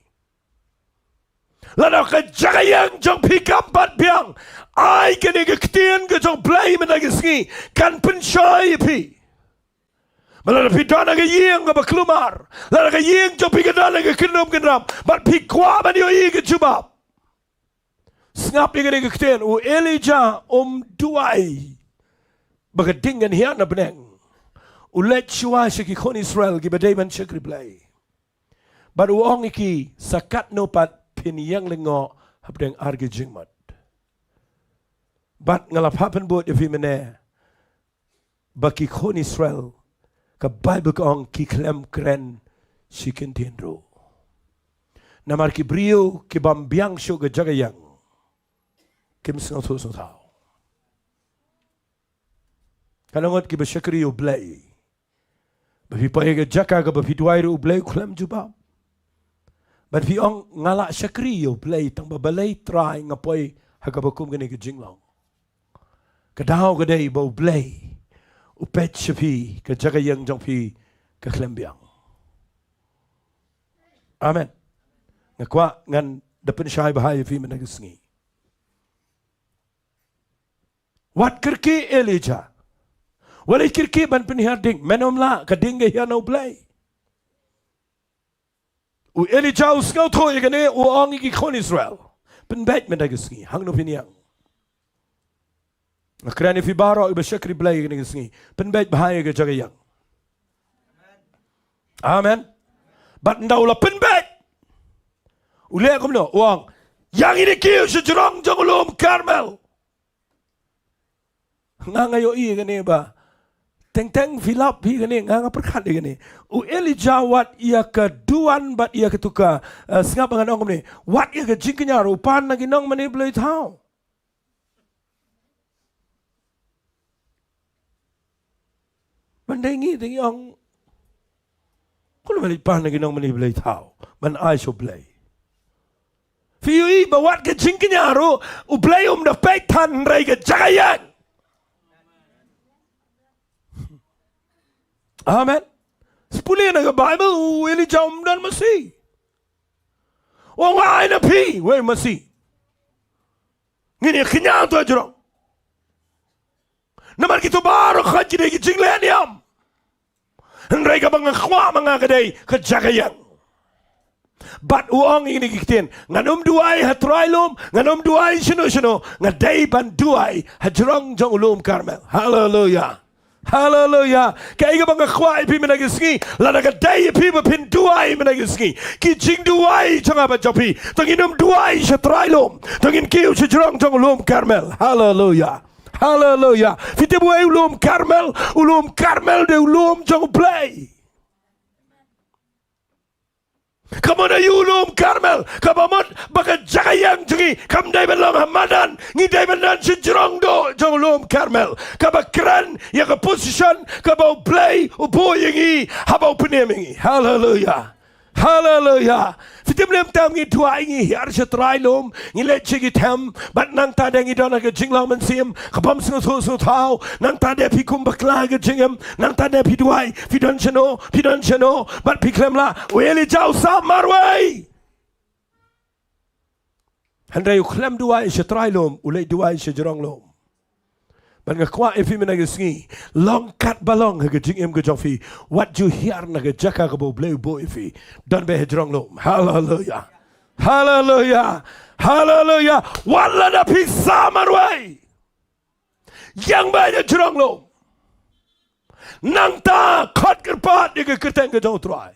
Lada ka jaka ïeng jong phi kam pat biang, ai kane ka ktien ka jong u Blei mynta ki sngi kan pynshoi ïa phi. Ba lada phi don ha ka ïing kaba kulmar, lada ka ïing jong phi ka don ha ka kynrum kynram, bad phi kwah ban ïohi ka jubab. Sngap ïa kane ka ktien, u Elijah um duwai ba ka ding kan hiar na bneng. U leit shuwa sha ki khun Israel kiba dei ban shakri Blei. Bad u ong ïa ki, sa katno pat phin ïeng lyngngoh hapdeng ar ki jingmut. Bad nga la phah pynbud ïa phi mynne ba ki khun Israel, ka Baibl ka ong ki khlem kren shi kyntien ruh. Namar ki briew ki bym biang shuh ka jaka ïeng, kim sngewthuh sngewthaw. Ka nongot kiba shakri ïa u Blei. Ba phi poi ha ka jaka kaba phi duwai ruh u Blei u khlem jubab. Bad phi ong nga la shakri ïa u Blei tang ba balei Trai nga poi ha kaba kum kane ka jinglong. Ka daw ka dei ba u Blei u peit sha phi ka jaka ïeng jong phi ka khlem biang. Amen. Nga kwah ngan da pynshai bha ïa phi mynta ka sngi. Wat kyrkieh Elijah. Wat leit kyrkieh ban pynhiar ding. Men ym lah, ka ding ka hiar na u Blei. U Elijah u sngewthuh ïa kane, u ong ïa ki khun Israel. Pynbeit mynta ka sngi, hangno phin ïeng. Nga kren ïa phi baroh iba shakri Blei kane ka sngi. Pynbeit bha ïa ka jaka ïeng. Amen. Bad ynda u la pynbeit, u leh kumno, u ong, ïa ngin ïa kiew sha jrong jong u lum Karmel. Nga nga ïohi ïa kane ba teng teng phi lap phi kane, nga nga pyrkhat ïa kane. U Elijah wat ïa ka duwan bad ïa katu ka, eh, sngap ba ngan ong kumne. Wat ïa ka jingkñia ruh u pan na ki nongmane blei thaw. Ban dei ngi, dei ngi ong, kumno ban leit pan na ki nongmane blei thaw ban ai sha u Blei. Phi ïohi ba wat ka jingkñia ruh u Blei um da peit than, hynrei ka jaka ïeng. Amen. Sa pule na ka Baibl, u Elijah um don masi. U ong, nga ai na phi, wei masi. Ngin ïa kñia to jrong. Namar kito baroh khoit ki dei ki jingleh niam. Hynrei kaba nga kwah ma nga ka dei ka jaka ïeng. Bad u ong ïa kine ki ktien, ngan ym duwai ha trai lum, ngan ym duwai shano shano, nga dei ban duwai ha jrong jong u lum Karmel. Haleluya. Haleluya. Kaei kaba nga kwah ïa phi mynta ka sngi, lada ka dei ïa phi ba phin duwai mynta ka sngi, ki jingduwai jong nga bad jong phi, to ngin ym duwai sha trai lum, to ngin kiew sha jrong jong u lum Karmel. Haleluya. Haleluya. Phi tip uei u lum Karmel? U lum Karmel dei u lum jong u Blei. Ka mut aïu u lum Karmel? Kaba mut ba ka jaka ïeng jong ngi kam dei ban long ha madan, ngi dei ban don sha jrong duh jong u lum Karmel, kaba kren ïa ka position kaba U Blei u buh ïa ngi, haba u pynim ïa ngi. Haleluya. Haleluya. Phi tip lem tam ngi duwai, ngi hiar sha trai lum, ngi leit sha ki them, bad nangta de ngi don ha ka jinglong mynsiem ka bym sngewthuh sngewthaw. Nangta de phi kum bakla ha ka jingim, nangta de phi duwai, phi don shano, phi don shano, bad phi khlem lah. U Elijah u sah marwei. Hynrei u khlem duwai sha trai lum, u leit duwai sha jrong lum. Bad nga kwah ïa phi mynta ka sngi, long katba long ha ka jingim ka jong phi, wat ju hiar na ka jaka kaba U Blei u buh ïa phi. Don beit ha jrong lum. Haleluya. Haleluya. Haleluya. Wat lada phi sah marwei, ïeng beit ha jrong lum. Nangta khot kyrpad ïa ka kyrteng ka jong U Trai.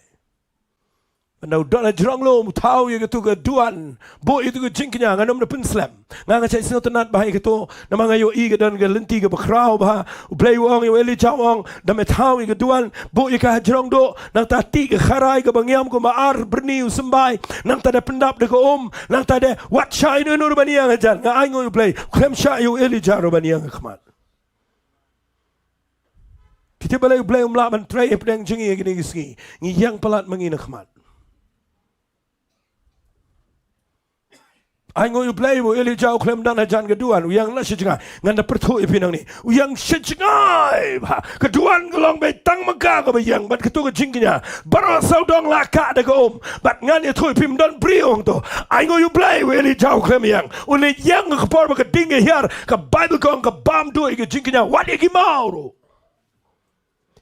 Mynta u don ha jrong lum, u thaw ïa katu ka duwan, buh ïa katu ka jingkñia. Ngan ym da pynslem, nga, nga shait sngewtynnat bha ïa katu, namar nga ïohi ka don ka lynti kaba khraw bha. U Blei u ong ïa u Elijah, u ong, da me thaw ïa ka duwan, buh ïa ka ha jrong duh. Nangta tih ka kharai kaba ngiam kumba ar byrni u symbai. Nangta da pyndap da ka um. Nangta de wat shah ïano ïano ruh ban ïeng hajan. Nga ainguh ïa U Blei, u khlem shah ïa u Elijah ruh ban ïeng ha khmat. Phi tip balei U Blei um lah ban trei hapdeng jong ngi ha kine ki sngi? Ngi ïeng palat ma ngi na khmat. Ainguh ïa U Blei ba u Elijah u khlem don hajan ka duwan, u ïeng la sha jngai. Ngan da pyrthuh ïa phi nangne, u ïeng sha jngai bha. Ka duwan ka long beit tang ma ka kaba ïeng bad katu ka jingkñia. Baroh sawdong la kah da ka um. Bad ngan ïathuh ïa phi, ym don briew hangto. Ainguh ïa U Blei, u Elijah u khlem ïeng. U leit ïeng ha ka por ba ka ding ka hiar, ka Baibl ka ong ka bam duh ïa ka jingkñia, wat ïa ki maw ruh.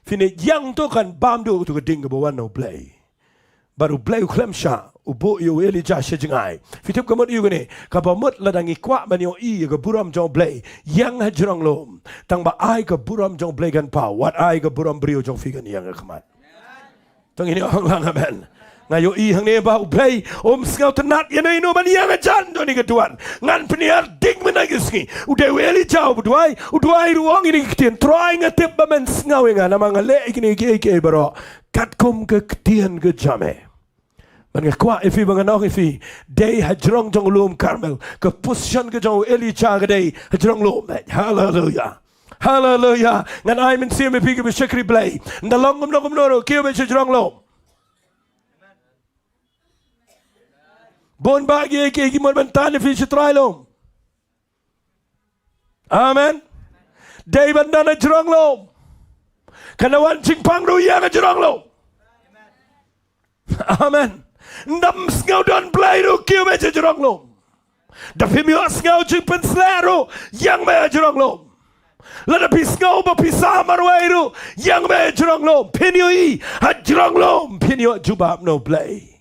Phin ïeng to kan bam duh to ka ding kaba wan na U Blei. Bad U Blei u khlem shah, u buh ïa u Elijah sha jngai. Phi tip ka mut aïu kane? Kaba mut lada ngi kwah ban ïohi ïa ka burom jong U Blei, ïeng ha jrong lum. Tang ba ai ka burom jong U Blei kan paw, wat ai ka burom briew jong phi kan ïeng ha khmat. To ngin ong lang amen. Nga ïohi hangne ba U Blei um sngewtynnat ïano ïano ban ïeng hajan jong kane ka duwan. Ngan pynhiar ding mynta ka sngi. U dei u Elijah uba duwai, u duwai ruh u ong kine ki ktien: Trai, nga tip ba men sngew ïa nga namar nga leh ïa kine kiei kiei baroh katkum ka ktien ka jong me. Bad nga kwah ïa phi ba ngan ong ïa phi, dei ha jrong jong u lum Karmel. Ka position ka jong u Elijah ka dei ha jrong lum. Haleluya. Haleluya. Ngan ai mynsiem ïa phi kiba shakri Blei. Ynda long kumno kumno ruh, kiew beit sha jrong lum. Bun bah kiei kiei ki mut ban tan ïa phi sha trai lum. Amen. Dei ban don ha jrong lum. Kan da wan jingpang ruh, ïeng ha jrong lum. Amen. Ynda ym sngew don Blei ruh, kiew beit sha jrong lum. Da phim ïohsngew jingpynshlur ruh, ïeng beit ha jrong lum. Lada phi sngew ba phi sah marwei ruh, ïeng beit ha jrong lum. Phin ïohi ha jrong lum, phin ïoh jubab na U Blei.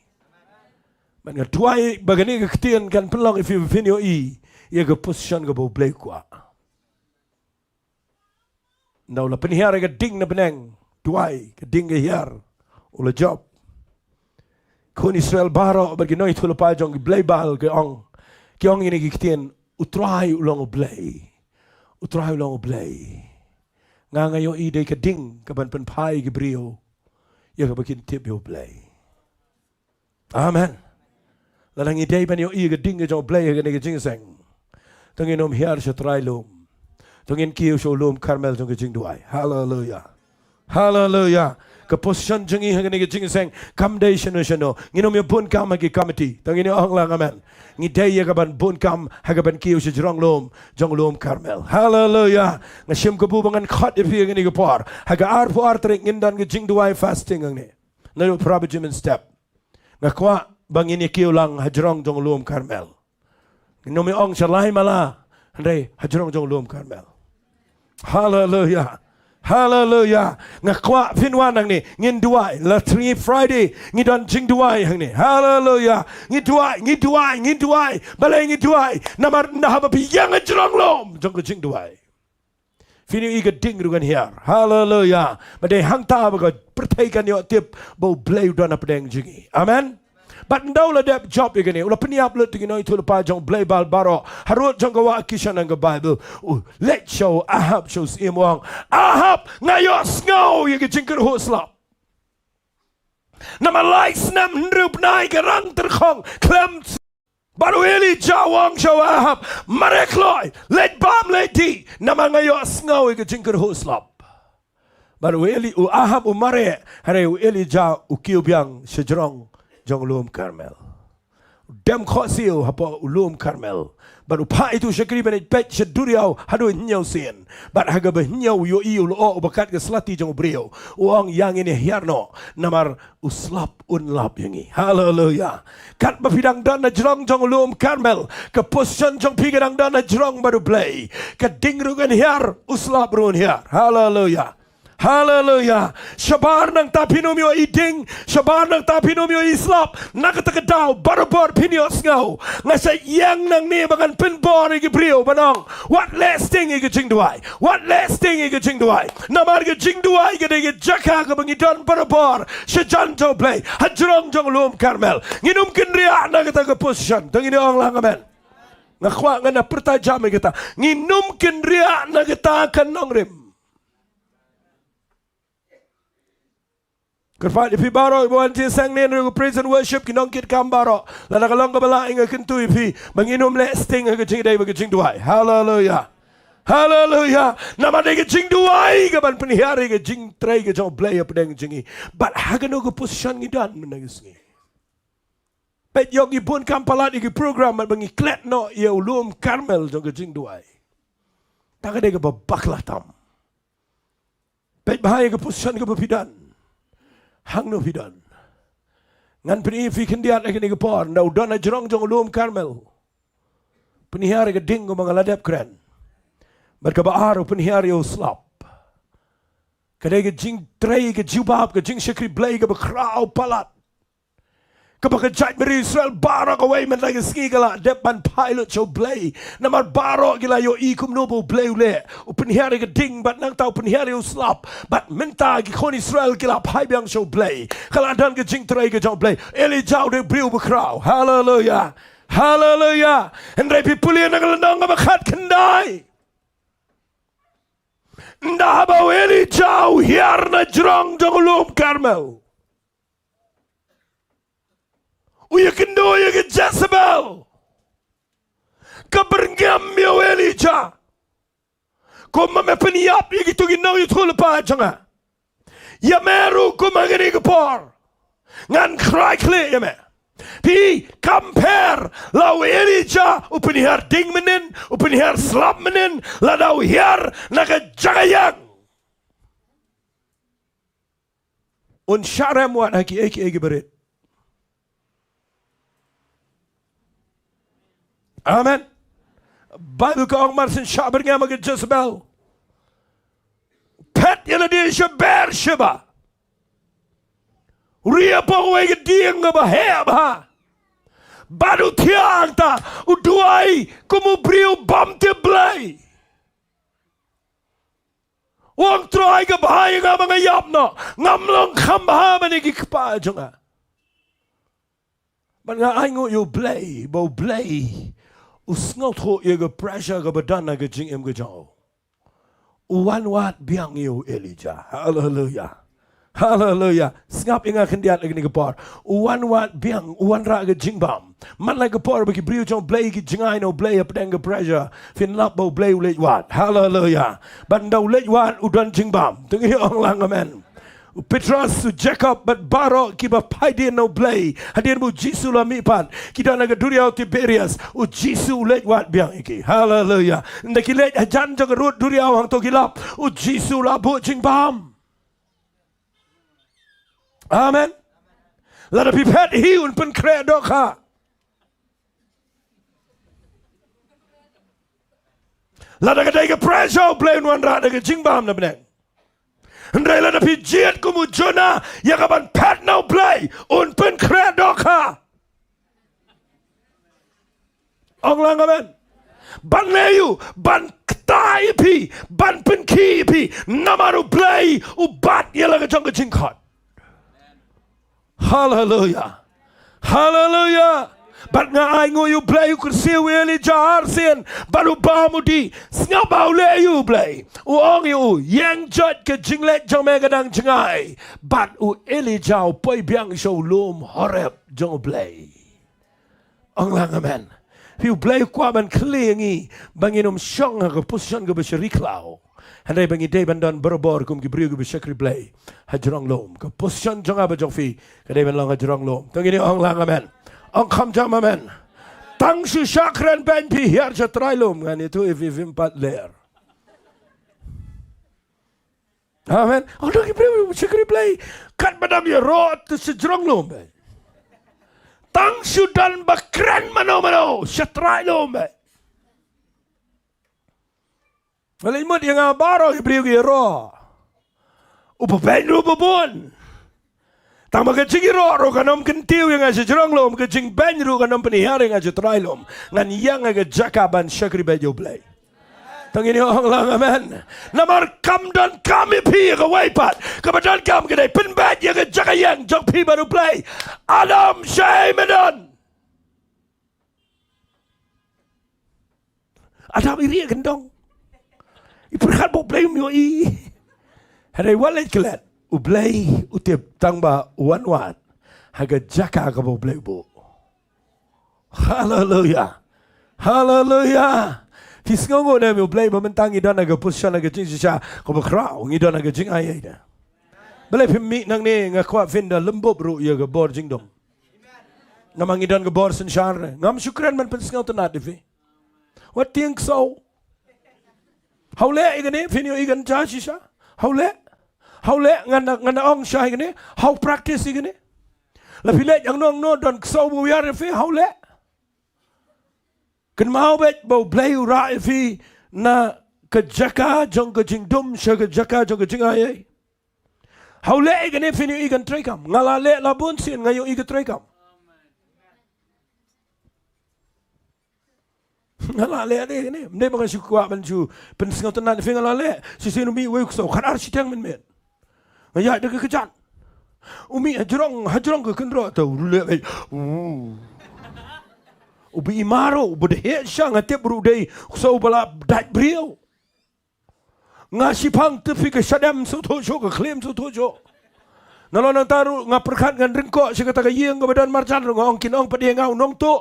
Bad nga duwai ba kane ka ktien kan pynlong ïa phi ba phin ïohi ïa ka position kaba U Blei u kwah. Ynda u la pynhiar ïa ka ding na bneng, duwai, ka ding ka hiar, u la jop. Khun Israel baroh bad ki nongïathuhlypa jong ki blei Baal ki ong, ki ong ïa kine ki ktien: U Trai u long U Blei. U Trai u long U Blei. Nga, nga ïohi dei ka ding kaban pynphai ïa ki briew ïa kaba kin tip ïa U Blei. Amen. Lada ngi dei ban ïohi ïa ka ding ka jong U Blei ha kane ka jingïaseng, to ngin ym hiar sha trai lum. To ngin kiew sha u lum Karmel jong ka jingduwai. Haleluya. Haleluya. Ka position jong ngi ha kane ka jingïaseng kam dei shano shano. Ngin ym ïa bun kam ha ki committee. To ngin ïa ong lang amen. Ngi dei ïa kaban bun kam ha kaban kiew sha jrong lum jong u lum Karmel. Haleluya. Nga shim kabu ba ngan khot ïa phi ha kane ka por. Ha ka arphew ar tarik ngin don ka jingduwai fasting hangne. Naduh Prabhu Jimin Step. Nga kwah ba ngin ïa kiew lang ha jrong jong u lum Karmel. Ngin ym ïa ong sha lai mala, hynrei ha jrong jong u lum Karmel. Haleluya. Haleluya. Nga kwah phin wan hangne, ngin duwai. La three Friday ngi don jingduwai hangne. Haleluya. Ngi duwai, ngi duwai, ngi duwai. Balei ngi duwai? Namar ynda haba phi ïeng ha jrong lum jong ka jingduwai, phin ïohi ka ding ruh kan hiar. Haleluya. Ba dei hangta ba ka pyrthei kan ïoh tip ba U Blei u don hapdeng jong ngi. Amen. Bad ynda u la dep jop ïa kane, u la pynïap lut ïa ki nongïathuhlypa jong u blei Baal baroh harud jong ka wah Kishan ha ka Baibl. U leit sha u Ahab, sha u syiem, u ong, Ahab, nga ïohsngew ïa ka jingkyrhuh slap. Namar lai snem hynriew bnai ka rang tyrkhong khlem. Bad u Elijah u ong sha u Ahab, "Mareh kloi, leit bam leit dih, namar nga ïohsngew ïa ka jingkyrhuh slap." Bad u Eli, u Ahab u mareh, hynrei u Elijah u kiew biang sha jrong jong u lum Karmel. Dem khohsiew hapoh u lum Karmel. Bad u phah ïa utu u shakri ban ïa peit sha duriaw haduh hynñiew sien. Bad ha kaba hynñiew u ïohi u lyoh uba kat ka slati jong u briew. U ong, "Ïa ngin ïa hiar noh, namar u slap un lap ïa ngi." Haleluya. Katba phi dang don ha jrong jong u lum Karmel, ka position jong phi ka dang don ha jrong bad u Blei. Ka ding ruh kan hiar, u slap ruh un hiar. Haleluya. Haleluya. Shabar nangta phin ym ïohi ding, shabar nangta phin ym ïohi slap. Na kata ka daw barabor phin ïohsngew. Nga sa ïeng nangne ba ngan pynbor ïa ki briew ban ong, wat leh sting ïa ka jingduwai. Wat leh sting ïa ka jingduwai. Namar ka jingduwai ka dei ka jaka kaba ngi don barabor sha jan jong u Blei, ha jrong jong u lum Karmel. Ngin ym kynriah na kata ka position. To ngin ong lang amen. Nga kwah ngan ïa pyrta jam ïa kata. Ngin ym kynriah na kata ka nongrim. Kyrpad ïa phi baroh iba wan jingïaseng ne ruh praise and worship, ki nongkitkam baroh. Lada ka long kaba lah, nga kyntu ïa phi ba ngin ym leh sting ha ka jingïadei bad ka jingduwai. Haleluya. Haleluya. Namar dei ka jingduwai kaban pynhiar ïa ka jingtrei ka jong u Blei hapdeng jong ngi. Bad ha kano ka position ngi don mynta ka sngi? Peit, ïoh ngi bun kam palat ïa ki program bad ba ngi klet noh ïa u lum Karmel jong ka jingduwai. Tang ka dei kaba bakla tam. Peit bha ïa ka position kaba phi don. Hangno phi don? Ngan pyni ïa phi khyndiat ha kane ka por, ynda u don ha jrong jong u lum Karmel, pynhiar ïa ka ding kumba nga la dep kren. Bad kaba ar, u pynhiar ïa u slap. Ka dei ka jingtrei, ka jubab, ka jingshakri Blei kaba khraw palat. Kaba ka jaitbynriew Israel baroh kawei mynta ka sngi ka la dep ban phai lut sha u Blei. Namar baroh ki la ïohi kumno ba u Blei u leh. U pynhiar ïa ka ding bad nangta u pynhiar ïa u slap. Bad mynta ki khun Israel ki la phai biang sha u Blei. Ka la don ka jingtrei ka jong u Blei. Elijah u dei u briew ba khraw. Haleluya. Haleluya. Hynrei phi pule na ka lynnong kaba khatkhyndai. Ynda haba u Elijah u hiar na jrong jong u lum Karmel, u ïakynduh ïa ka Jezebel. Ka byrngem ïa u Elijah. Kumba me pynïap ïa kito ki nongïathuhlypa jong nga, ïa me ruh kumba kane ka por ngan khrai khlieh ïa me. Phi compare, la u Elijah u pynhiar ding mynnin, u pynhiar slap mynnin, lada u hiar na ka jaka ïeng, un shah rem wat ha kiei kiei kiba rit. Amen. Bible ka ong mar shen shah byrngem ha ka Jezebel, phet ïa lade sha Beersheba. U ri hapoh kawei ka dieng kaba heh bha. Bad u thiah hangta, u duwai kum u briew bym tip Blei. U ong, Trai, ka bha ïa nga ba nga ïap noh. Ngam long kham bha ban ïa ki kpa jong nga. Bad nga ainguh ïa u Blei, ba u Blei u sngewthuh ïa ka pressure kaba don ha ka jingim ka jong u. U wan wad biang ïa u Elijah. Haleluya. Haleluya. Sngap ïa nga khyndiat ha kane ka por. U wan wad biang, u wanrah ka jingbam. Man la ka por ba ki briew jong u Blei, ki jngai na u Blei hapdeng ka pressure, phin lap ba u Blei u leit wad. Haleluya. Bad ynda u leit wad u don jingbam. To ngin ong lang amen. U Petros, u Jakob bad baroh kiba phai dien na u Blei hadien ba u Jisu u la mihpat, ki don ha ka duriaw Tiberias. U Jisu u leit wad biang ïa ki. Haleluya. Ynda ki leit hajan jong ka rud duriaw, hangto ki lap, u Jisu u la buh jingbam. Amen. Lada phi phet hi, un pynkhreh dohkha. Lada ka dei ka pressure, u Blei un wanrah da ka jingbam na bneng. Hynrei lada phi jied kum u Jonah ïa kaban phet na u Blei, un pynkhreh dohkha. Ong lang amen. Ban leh aïu? Ban ktah ïa phi, ban pynkhih ïa phi. Namar u Blei u bat ïa la ka jong ka jingkhot. Haleluya. Haleluya. Bad nga ai nguh ïa u Blei u kyrsiew ïa u Elijah arsien bad u bam u dih. Sngap ba u leh ïa u Blei. U ong ïa u, ïeng jot, ka jingleit jong me ka dang jngai. Bad u Elijah u poi biang sha u lum Horeb jong u Blei. Ong lang amen. Phi, u Blei u kwah ban khlieh ïa ngi ba ngin ym shong ha ka position kaba shari khlaw. Hynrei ba ngi dei ban don barabor kum ki briew kiba shakri Blei hajrong lum. Ka position jong nga bad jong phi ka dei ban long hajrong lum. To ngin ong lang amen. Ong kham jam amen. Tang shu shah kren beiñ phi hiar sha trai lum, ngan ïathuh ïa phi, phim pat ler. Amen. Ong dang ki briew shakri Blei, katba dang ïaroh te sha jrong lum beiñ. Tang shu don ba kren mano mano sha trai lum beiñ. Nga leit mut ïa nga baroh ki briew ki ïaroh. U babeiñ ruh u babun. Tang ba ka jingïaroh ruh kan ym kyntiew ïa nga sha jrong lum, ka jingbeiñ ruh kan ym pynhiar ïa nga sha trai lum. Ngan ïeng ha ka jaka ban shakri beit ïa u Blei. To ngin ong lang amen. Namar kam donkam ïa phi ïa kawei pat. Kaba donkam ka dei pynbeit ïa ka jaka ïeng jong phi bad u Blei. Adam, shaei me don? Adam, i rieh kyndong. I pyrkhat ba u Blei um ïohi. Hynrei wat leit klet, u Blei u tip tang ba u wan wad ha ka jaka kaba u Blei u buh. Haleluya. Haleluya. Phi sngew nguh ne em u Blei ba mynta ngi don ha ka position, ha ka jingshisha kaba khraw, ngi don ha ka jingai ïa u. Balei phim mih nangne? Nga kwah phin da lymbup ruh ïa ka bor jingdum. Namar ngi don ka bor synshar. Ngam shu kren ban pynsngewtynnat ïa phi. Wat tieng ksew. Haw leh ïa kane, phin ïohi kan jia shisha. Haw leh. Haw leh, ngan, ngan ong shai ïa kane. Haw practice ïa kane. La phi leit angno angno don ksew ba wiar ïa phi, haw leh. Kynmaw beit ba u Blei u rah ïa phi na ka jaka jong ka jingdum sha ka jaka jong ka jingai. Haw leh ïa kane, phin ïohi kan treikam. Nga la leh la bun sien, nga ïohi ka treikam. Nga la leh ïa kane. Ym dei ba nga shu kwah ban shu pynsngewtynnat ïa phi, nga la leh. Shisien u mih uwei u ksew khatar shiteng mynmiet. Nga ïaid da ka kjat. U mih hajrong, hajrong ka kynroh, te u leh beit. U ba i maro, u ba da heh sha, nga tip ruh dei u ksew ba la dait briew. Nga shipang te phi, ka shadem sngewthuh shuh, ka khlem sngewthuh shuh. Nalor nangta ruh nga pyrkhat ngan ryngkoh sha kata ka ïing kaba don marjan ruh, nga ong kin ong pat ïa nga u nongtuh.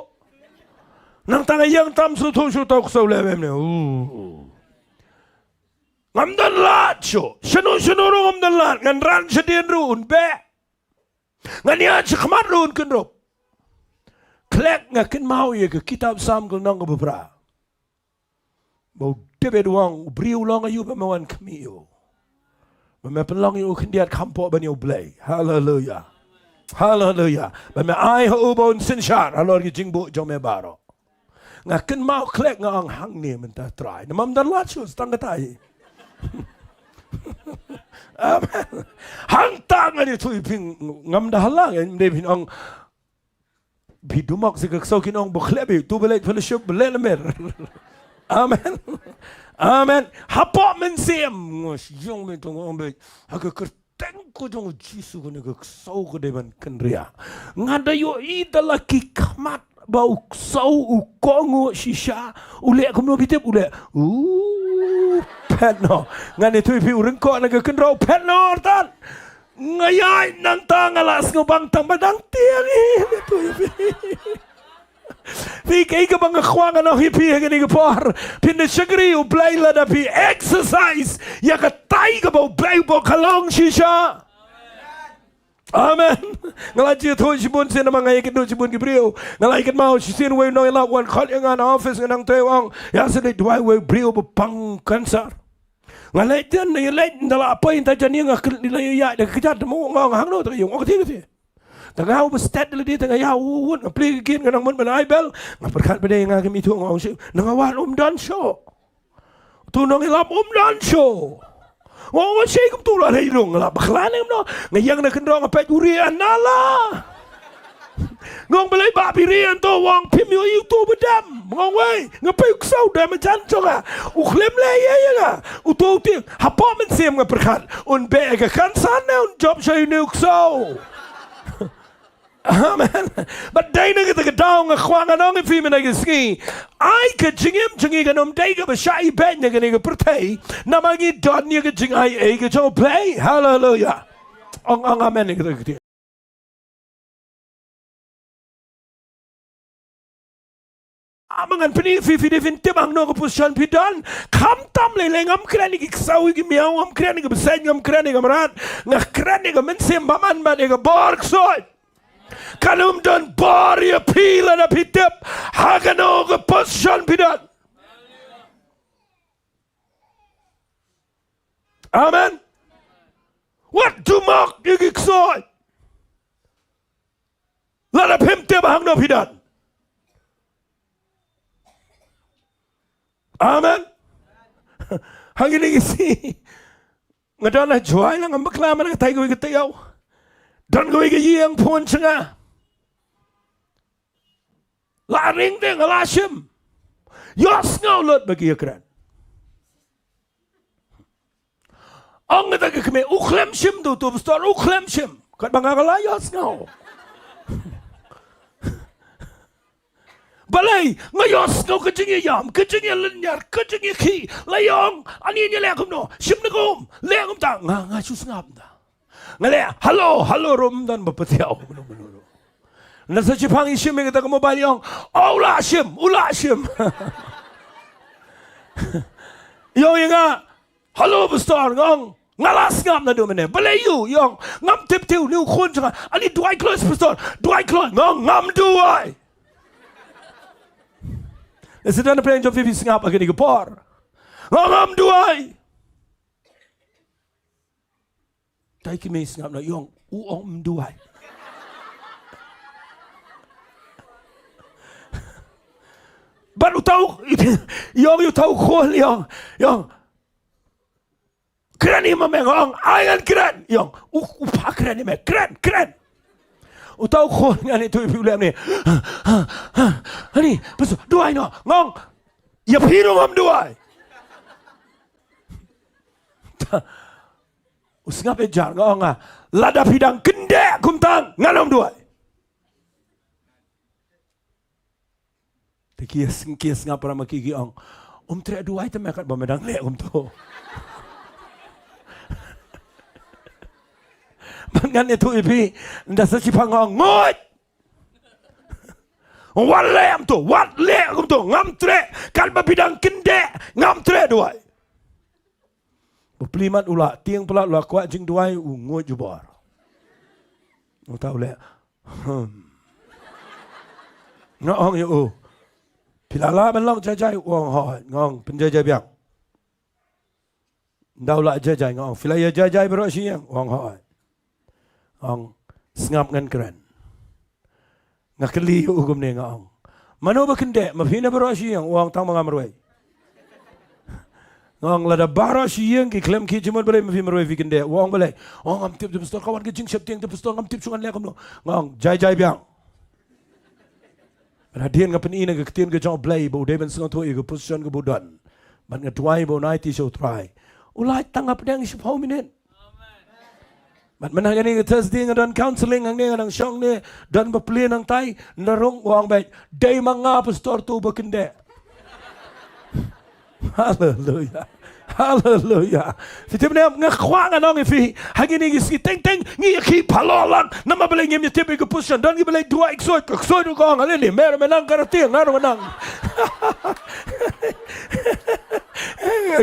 Nangta nga ïeng tam sngewthuh shuh, ta u ksew leh beit ne. Uh, uh. Ngam don lad shuh. Shano shano ruh ngam don lad. Ngan ran shadien ruh un beh. Ngan ïaid shakhmat ruh un kynrup. Khlek nga kynmaw ïa ka kitab Salm ka lynnong kaba phra. Ba u David u ong, u briew u long aïu ba me wan khmih ïa u? Ba me pynlong ïa u khyndiat kham pop ban ïa u Blei. Haleluya. Haleluya. Ba me ai ha u ba un synshar halor ki jingbuh jong me baroh. Nga kynmaw khlek nga ong hangne mynta Trai. Namar ym don lad shuh tang katai. Amen. Hangta ngan ïathuh ïa phi, ngam da hala, ym dei phin ong phi dumok sa ka ksew, kin ong ba khleh beit, to ba leit fellowship ba leh lamer. Amen. Amen. Hapoh mynsiem nga shu ong beit, to nga ong beit ha ka kyrteng ka jong u Jisu kane ka ksew ka dei ban kynriah. Nga da ïohi da la ki khmat ba u ksew u kohnguh shisha. U leh kumno phi tip u leh? Uh, phet noh. Ngan ïathuh ïa phi, u ryngkoh na ka kynroh u phet noh artat. Nga ïaid nangta nga la sngewbang tang ba dang tieng hi. Ngan ïathuh ïa phi. Phi, kaei kaba nga kwah ngan ong ïa phi ha kane ka por. Phin da shakri u Blei lada phi exercise ïa katai kaba u Blei u buh, ka long shisha. Amen. Nga la ju ïathuh shibun sien namar nga ïakynduh shibun ki briew. Nga la ïakynmaw shisien, uwei u nongïalap u wan khot ïa nga na office, nga nang trei, u ong, ïa, sa leit duwai uwei u briew ba pang cancer. Nga leit, te nga ïaleit, ynda la poi ynda jan ïing nga kylli, la ïaid da ka kjat, te ma nga ong hangno, te ka ïa ong ka thie, ka thie. Te nga, u ba stet da lade, te nga ïa wut, nga plie ka gate, nga nang mut ban ai bel. Nga pyrkhat ba dei nga kim ithuh, nga ong shuh, na nga wad um don shuh. Uto u nongïalap um don shuh. Nga ong, shei kumto, la lei rung, nga la bakla ne kumno. Nga ïeng na kynroh, nga peit u rieh na la. Nga ong, balei bah phi rieh hangto? U ong, phim ïohi uto ba dem? Nga ong, wei, nga peit u ksew dem ha jan jong nga. U khlem leh ei ei ïa nga. Uto u tieng. Hapoh mynsiem nga pyrkhat, un beh ïa ka cancer ne un jop sha une u ksew? Amen. Bad dei na kata ka daw nga kwah ngan ong ïa phi mynta ka sngi, ai ka jingim jong ngi kan ym dei kaba shah ibeiñ na kane ka pyrthei, namar ngi don ïa ka jingai ei ka jong U Blei. Haleluya. Ong, ong amen ïa kata ka ktien. Ah, ma ngan pyni ïa phi, phi dei phin tip hangno ka position phi don. Khamtam lei lei, ngam kren ïa ki ksew ïa ki miaw, ngam kren ïa ka bseiñ, ngam kren ïa ka mrad, nga kren ïa ka mynsiem bymman bad ïa ka bor ksuid. Kan ym don bor ïa phi lada phi tip ha kano ka position phi don. Amen. Wat ju mok ïa ki ksuid lada phim tip hangno phi don. Amen. Hangne ngi sngew, nga don ha Jowai, la ngam bakla man ka tai kawei ka taïew, don kawei ka ïing phone sha nga. La ring te nga la shim. Ïohsngew lut ba ki ïakren. Ong kata ka kmie, u khlem shim tu, tu pastor, u khlem shim. Katba nga ka la ïohsngew. Balei? Nga ïohsngew ka jingïaïam, ka jingïalynñiar, ka jingïakhih. La ïa ong, ani ngi leh kumno? Shim ne kum, leh kumta. Nga, nga shu sngap ta. Nga leh, hello, hello ruh ym don ba patiaw. Mano, mano ruh. Nda sa shiphang i shim ïa kata ka mobile, i ong, oh, u la shim, u la shim. I ong ïa nga, hello pastor, nga ong, nga la sngap naduh mynne. Balei ïa u? I ong, ngam tip te une u khun jong nga. Ani duwai kloi pastor, duwai kloi. Nga ong, ngam duwai. Nda sa don na pdeng jong phi, phi sngap ha kane ka por. Nga ong, ngam duwai. Te i kmie i sngap noh, i ong, u ong ym duwai. Bad uta u, i ong, uta u khun, i ong, i ong, kren ïa ma me, nga ong, ai ngan kren, i ong, u, u phah kren ïa me, kren, kren. Uta u khun, ngan ïathuh ïa phi, u leh kumne. Ani, pastor, duwai noh, nga ong, ïa phi ruh ngam duwai. U sngap ïa jar, nga ong, ah, lada phi dang kyndeh kumta ngan ym duwai. Te ki ïa sng-, ki ïa sngap para ma ki, ki ong, um treh duwai te me katba me dang leh kumto. Bad ngan ïathuh ïa phi, nda sa shiphang nga ong, nguid. Wat leh kumto, wat leh kumto, ngam treh, katba phi dang kyndeh, ngam treh duwai. Bapli mat u la tieng palat, u la kwah jingduwai, u nguid jubor. Uta u leh, hmm. Nga ong ïa u, phi la lah ban long jai jai? U ong hooid. Nga ong, pynjai jai biang. Nda u la jai jai, nga ong, phi la ïa jai jai baroh shi ïing? U ong hooid. Nga ong, sngap ngan kren. Nga kylli ïa u kumne, nga ong, mano ba kyndeh, ma phi ne baroh shi ïing? U ong, tang ma nga marwei. Nga ong, lada baroh shi ïing ki khlem khih jingmut balei ma phi marwei phi kyndeh? U ong, balei? U ong, ngam tip te pastor, ka wan ka jingsheptieng te pastor, ngam tip shuh ngan leh kumno. Nga ong, jai jai biang. Bad hadien nga pyni na ka ktien ka jong U Blei ba u dei ban sngewthuh ïa ka position kaba u don. Bad nga duwai ba un aiti sha U Trai. U lait tang hapdeng shiphew minit. Bad mynta kane ka Thursday nga don counseling hangne, nga dang shong ne, don bapli nangtai, nda rung, u ong beit, dei ma nga pastor tu ba kyndeh. Haleluya. Haleluya. Phi tip ne em, nga kwah ngan ong ïa phi, ha kine ki sngi teng teng ngi ïa khih phalor lang, namar balei? Ngim ïa tip ïa ka position. Don kiba leit duwai ksuid, ka ksuid ruh ka ong, ale ne, me ruh me nang ka rtieng, nga ruh nga nang.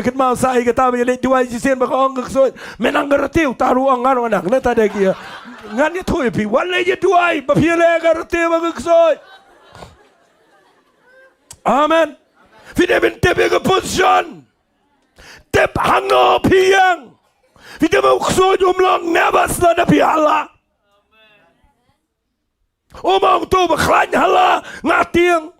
Kynmaw sa ïa kata ba ïa leit duwai shisien ba ka ong ka ksuid, me nang ka rtieng, uta ruh u ong nga ruh nga nang. Nangta de ki ïa, ngan ïathuh ïa phi, wat leit ïa duwai ba phi ïa leh ka rtieng bad ka ksuid. Amen. Phi dei ban tip ïa ka position. Tip hangno phi ïeng. Phi tip ba u ksuid um long nervous lada phi hala. Um ong to ba khlaiñ hala nga tieng.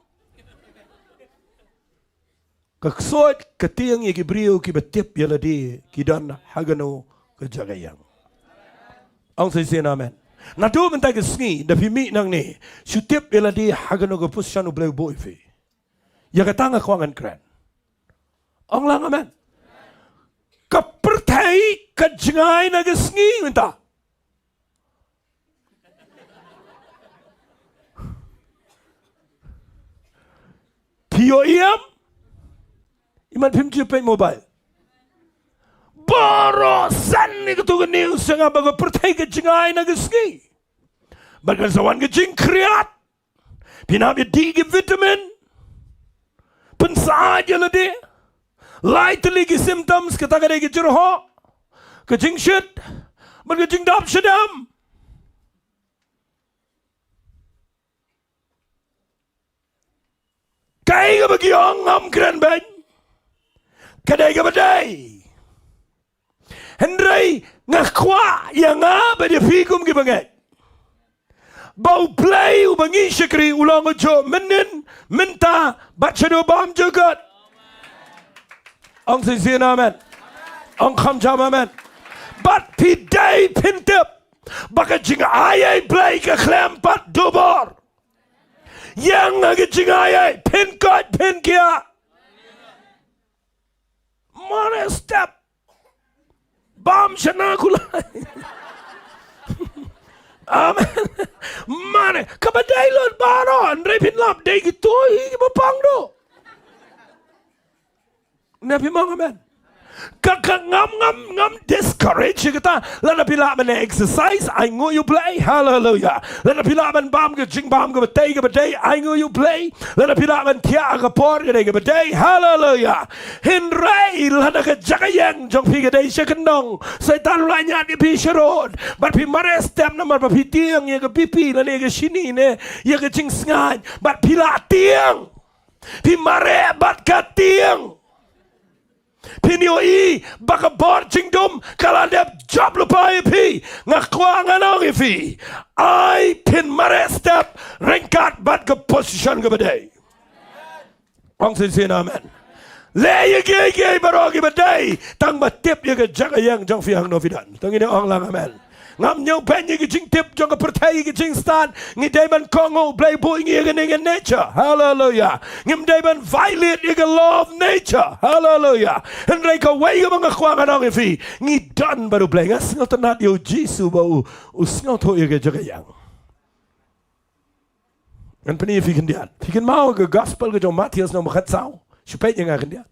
Ka ksuid ka tieng ïa ki briew kiba tip ïa lade ki don ha kano ka jaka ïeng. Ong sa shisien amen. Naduh mynta ka sngi da phi mih nangne, shu tip ïa lade ha kano ka position U Blei u buh ïa phi. Ïa kata nga kwah ngan kren. Ong lang amen. Ka pyrthei ka jngai na ka sngi mynta. Ïohi em? Iman phim ju peit mobile. Baroh san ïa katu ka news sha nga ba ka pyrthei ka jingai na ka sngi. Bad kan sa wan ka jingkhriat. Phin hap ïa dih ki vitamin. Pynsaid ïa lade. Lai tylli ki symptoms, kata ka dei ka jyrhoh, ka jingshit bad ka jingdap shadem. Kaei kaba ki ong ngam kren beiñ. Ka dei kaba dei. Hynrei nga kwah ïa nga bad ïa phi kum ki bangeit ba U Blei uba ngi shakri u long ujuh mynnin, mynta bad shaduh bymjukut. Ong shisien amen. Ong kham jam amen. Bad phi dei phin tip ba ka jingai ei Blei ka khlem pat dubor. Ïeng ha ka jingai ei, phin koit phin kiad. Mane step. Bam shana kulai. Amen. Mane. Kaba dei lut baroh. Hynrei phin lap dei kito hi kiba pang duh. Ne phi mong amen. Ka, ka ngam, ngam, ngam discourage ïa kata. Lada phi lah ban exercise, ainguh ïa U Blei. Hallelujah. Lada phi lah ban bam ka jingbam kaba tei kaba dei, ainguh ïa U Blei. Lada phi lah ban thiah ha ka por ka dei kaba dei. Hallelujah. Hynrei lada ka jaka ïeng jong phi ka dei sha kyndong, Soitan u la ñiad ïa phi sharud. Bad phi mareh step namar ba phi tieng ïa ka B P lane ïa ka shini ne ïa ka jingsngaid. Bad phi la tieng. Phi mareh bad ka tieng. Phin ïohi ba ka bor jingdum ka la dep jop lypa ïa phi. Nga kwah ngan ong ïa phi, ai phin mareh step ryngkat bad ka position kaba dei. Ong shisien amen. Leh ïa kiei kiei baroh kiba dei, tang ba tip ïa ka jaka ïeng jong phi hangno phi don. To ngin ong lang amen. Ngam ñiew beiñ ïa ka jingtip jong ka pyrthei, ïa ka jingstad. Ngi dei ban kohnguh, U Blei buh ïa ngi ïa kane ka nature. Hallelujah. Ngim dei ban violate ïa ka law of nature. Hallelujah. Hynrei kawei kaba nga kwah ngan ong ïa phi, ngi don bad U Blei. Nga sngewtynnat ïa U Jisu ba u, u sngewthuh ïa ka jaka ïeng. Ngan pyni ïa phi khyndiat. Phi kynmaw ka gospel ka jong Mathaios nong ba khatsaw. Shu peit ïa nga khyndiat.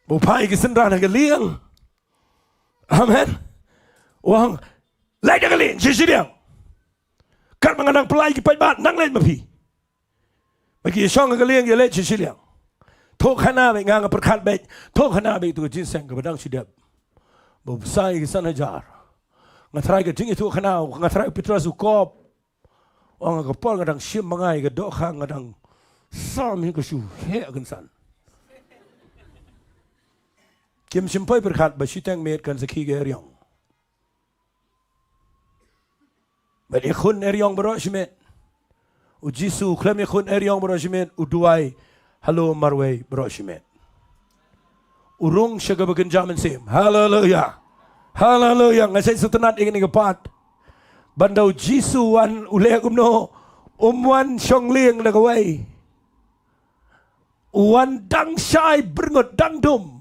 Ba u phai ki synran ha ka lieng. Amen. U ong, leit ha ka lieng, shi shiliang. Katba nga dang pynlait ki paidbah, nang leit ma phi. Ba ki shong ha ka lieng, ki leit shi shiliang. Thuh khana beit, nga nga pyrkhat beit. Thuh khana beit tu ka jingïaseng kaba dang shu dep. Ba u bsa ïa ki san hajar. Nga tharai ka jingïathuh khana, nga tharai u Petros u kop. Ong ha ka por nga dang shim ma nga ïa ka dohkha nga dang sam hi ka shu heh kynsan. Kim shym poi pyrkhat ba shiteng miet kan sakhi ka eriong. Bad ïakhun eriong baroh shimet. U Jisu u khlem ïakhun eriong baroh shimet, u duwai halor marwei baroh shimet. U rung sha kaba kynja mynsiem. Haleluya. Haleluya. Nga shait sngewtynnat ïa kane ka part. Ban da u Jisu u wan u leh kumno, um wan shong lieng da kawei. U wan dang shai byrngut dang dum.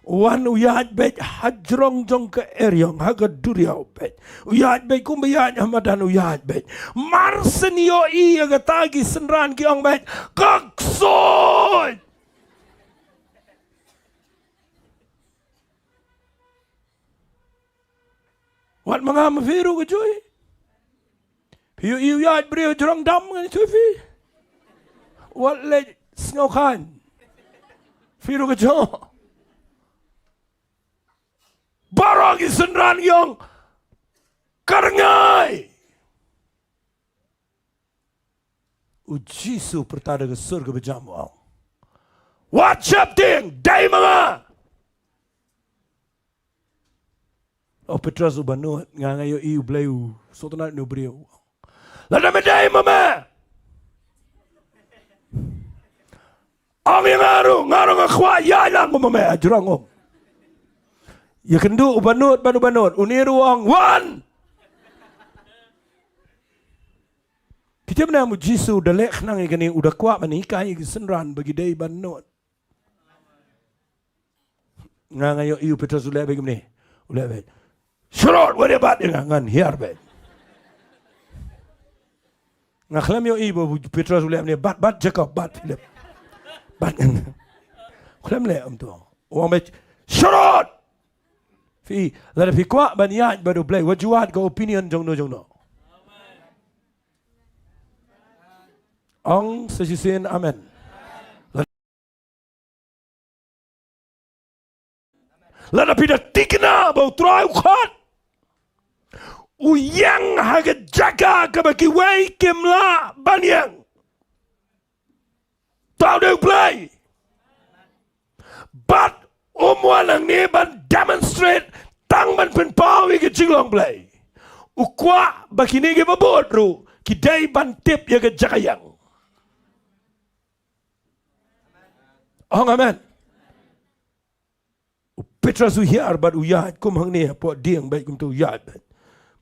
U wan u ïaid beit ha jrong jong ka eriong ha ka duriaw beit. U ïaid beit kumba ïaid ha madan u ïaid beit. Mar shen ïohi ïa kata ki synran ki ong beit, ka ksuid. Wat ma nga ma phi ruh ka jui. Phi ïohi u ïaid briew jrong dam ngan ïathuh ïa phi. Wat leh sngewkhan. Phi ruh ka jong. Baroh ki synran ki ong, ka rngai. U Jisu pyrta da ka sur kaba jam u ong, wat sheptieng, dei ma nga. O Petros uba nud, nga nga ïohi U Blei u sngewtynnat ïa une u briew. Lada me dei ma me, ong ïa nga ruh, nga ruh nga kwah ïaid lang kum ma me ha jrong um. Ïakynduh uba nud bad uba nud, une ruh u ong wan. Phi tip ne em, u Jisu u da leh khnang ïa kane, u da kwah ban hikai ïa ki synran ba ki dei ban nud. Nga nga ïohi u Petros u leh beit kumne. U leh beit. Shrot, wat ïa bat ïa nga, ngan hiar beit. Nga khlem ïohi ba u Petros u leh kumne, bad, bad Jakob, bad Philip. Bad ngan. Khlem leh kumto. U ong ba, sharot! Phi, lada phi kwah ban ïaid bad U Blei, wat ju wad ka opinion jong no jong no. Ong sa shisien amen. Lada phi da thikna ba U Trai u khot, u ïeng ha ka jaka kaba kiwei kim lah ban ïeng. Tau dei U Blei. Bad um wan hangne ban demonstrate, tang ban pynpaw ïa ka jinglong Blei. U kwah ba kine kiba bud ruh ki dei ban tip ïa ka jaka ïeng. Ong amen. U Petros u hiar bad u ïaid kum hangne hapoh dieng bad kumta u ïaid bad.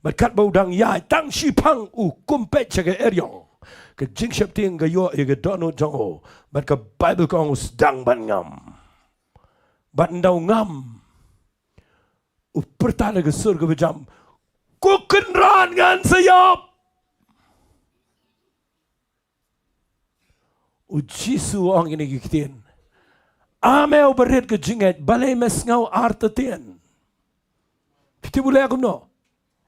Bad katba u dang ïaid tang shiphang u kum peit sha ka eriong. Ka jingsheptieng ka ïoh ïa ka dohnud jong u. Bad ka Baibl ka ong u sdang ban ngam. Bad ynda u ngam, u pyrta da ka sur kaba jam, ko Kynrad, ngan sa ïap. U Jisu u ong kine ki ktien, a me uba rit ka jingngeit, balei me sngew artatien? Phi tip u leh kumno?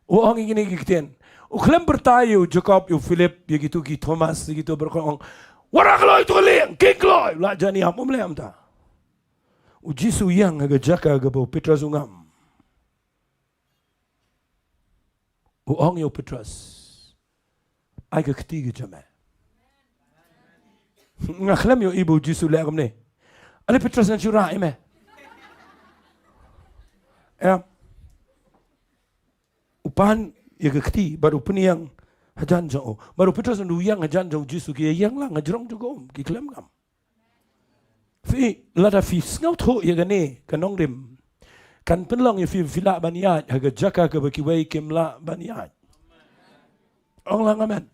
U ong kine ki ktien. U khlem pyrta ïa u Jakob, ïa u Philip, ïa kito ki Thomas, ïa kito baroh, u ong, wat rah kloi ïa uto ka lieng, khie kloi, la jan ïam, um leh kumta. U Jisu u ïeng ha ka jaka kaba u Petros u ngam. U ong ïa u Petros, ai ka kti ka jong me. Nga khlem ïohi ba u Jisu u leh kumne. Ale Petros, ngan shu rah ïa me. Em. U pan ïa ka kti bad u pynïeng hajan jong u. Bad u Petros u ïeng hajan jong u Jisu, ki ïeng lang hajrong jong ka um, ki khlem ngam. Phi, lada phi sngewthuh ïa kane ka nongrim, kan pynlong ïa phi, phi lah ban ïaid ha ka jaka kaba kiwei kim lah ban ïaid. Ong lang amen.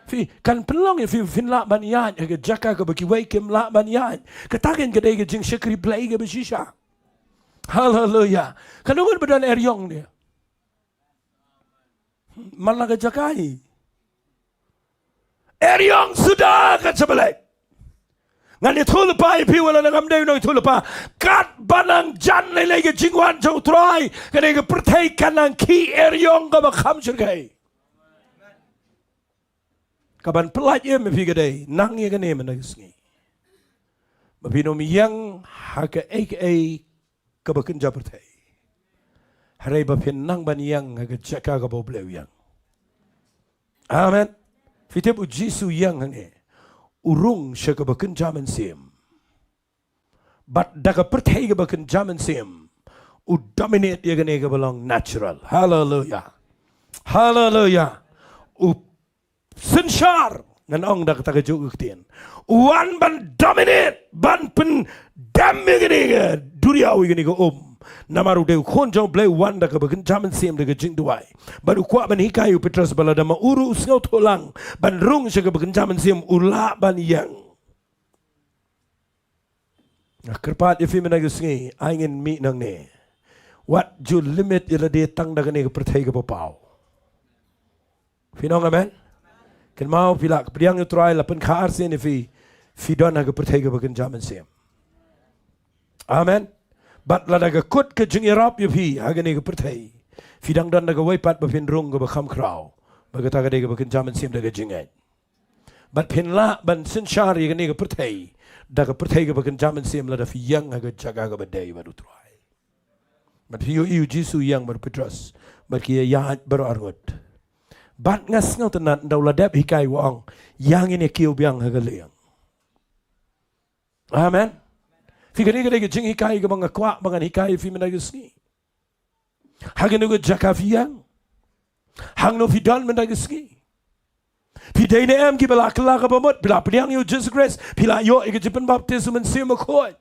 Phi, kan pynlong ïa phi, phin lah ban ïaid ha ka jaka kaba kiwei kim lah ban ïaid. Kata kein ka dei ka jingshakri Blei kaba shisha. Haleluya. Kano ngut ba don eriong ne? Man la ka jaka hi. Eriong suda ka jaka ba leh. Ngan ïathuh lypa ïa phi, wat la ngam dei u nongïathuh lypa. Katba nang jan lei lei ka jingwan jong U Trai, kane ka pyrthei kan nang khih eriong kaba kham shyrkhei. Kaban pyllait ïa me phi ka dei, nang ïa kane mynta ka sngi. Ba phin ym ïeng ha kaei kaei kaba kynja pyrthei. Hynrei ba phin nang ban ïeng ha ka jaka kaba U Blei u ïeng. Amen. Phi tip u Jisu u ïeng hangne. U rung sha kaba kynja mynsiem. Bad da ka pyrthei kaba kynja mynsiem, u dominate ïa kane kaba long natural. Haleluya. Haleluya. U synshar, ngan ong da kata kajuh ka ktien. U wan ban dominate, ban pyndem ïa kane ka duriaw, ïa kane ka um. Namar u dei u khun jong U Blei, u wan da kaba kynja mynsiem, da ka jingduwai. Bad u kwah ban hikai ïa u Petros ba lada ma u ruh u sngewthuh lang ban rung sha kaba kynja mynsiem, u lah ban ïeng. Nga kyrpad ïa phi mynta ka sngi, ai ngin mih nangne. Wat ju limit ïa lade tang da kane ka pyrthei kaba paw. Phi ong amen? Kynmaw phi la pdiang ïa U Trai, la pynkha arsien ïa phi, phi don ha ka pyrthei kaba kynja mynsiem. Amen. Bad lada ka kut ka jingïarap ïa phi ha kane ka pyrthei, phi dang don da kawei pat ba phin rung kaba kham khraw. Ba kata ka dei kaba kynja mynsiem da ka jingngeit. Bad phin lah ban synshar ïa kane ka pyrthei da ka pyrthei kaba kynja mynsiem lada phi ïeng ha ka jaka kaba dei bad U Trai. Bad phi ïohi U Jisu u ïeng bad u Petros, bad ki ïaid baroh arngut. Bad nga sngewtynnad ynda u la dep hikai u ong, ïa ngin ïa kiew biang ha ka lieng. Amen. Phi, kane ka dei ka jinghikai kaba nga kwah ba ngan hikai ïa phi mynta ka sngi. Ha kano ka jaka phi ïeng? Hangno phi don mynta ka sngi? Phi dei ne em kiba la kylla kaba mut, phi la pdiang ïa U Jisu Khrist, phi la ïoh ïa ka jingpynbaptis u Mynsiem Bakhuid?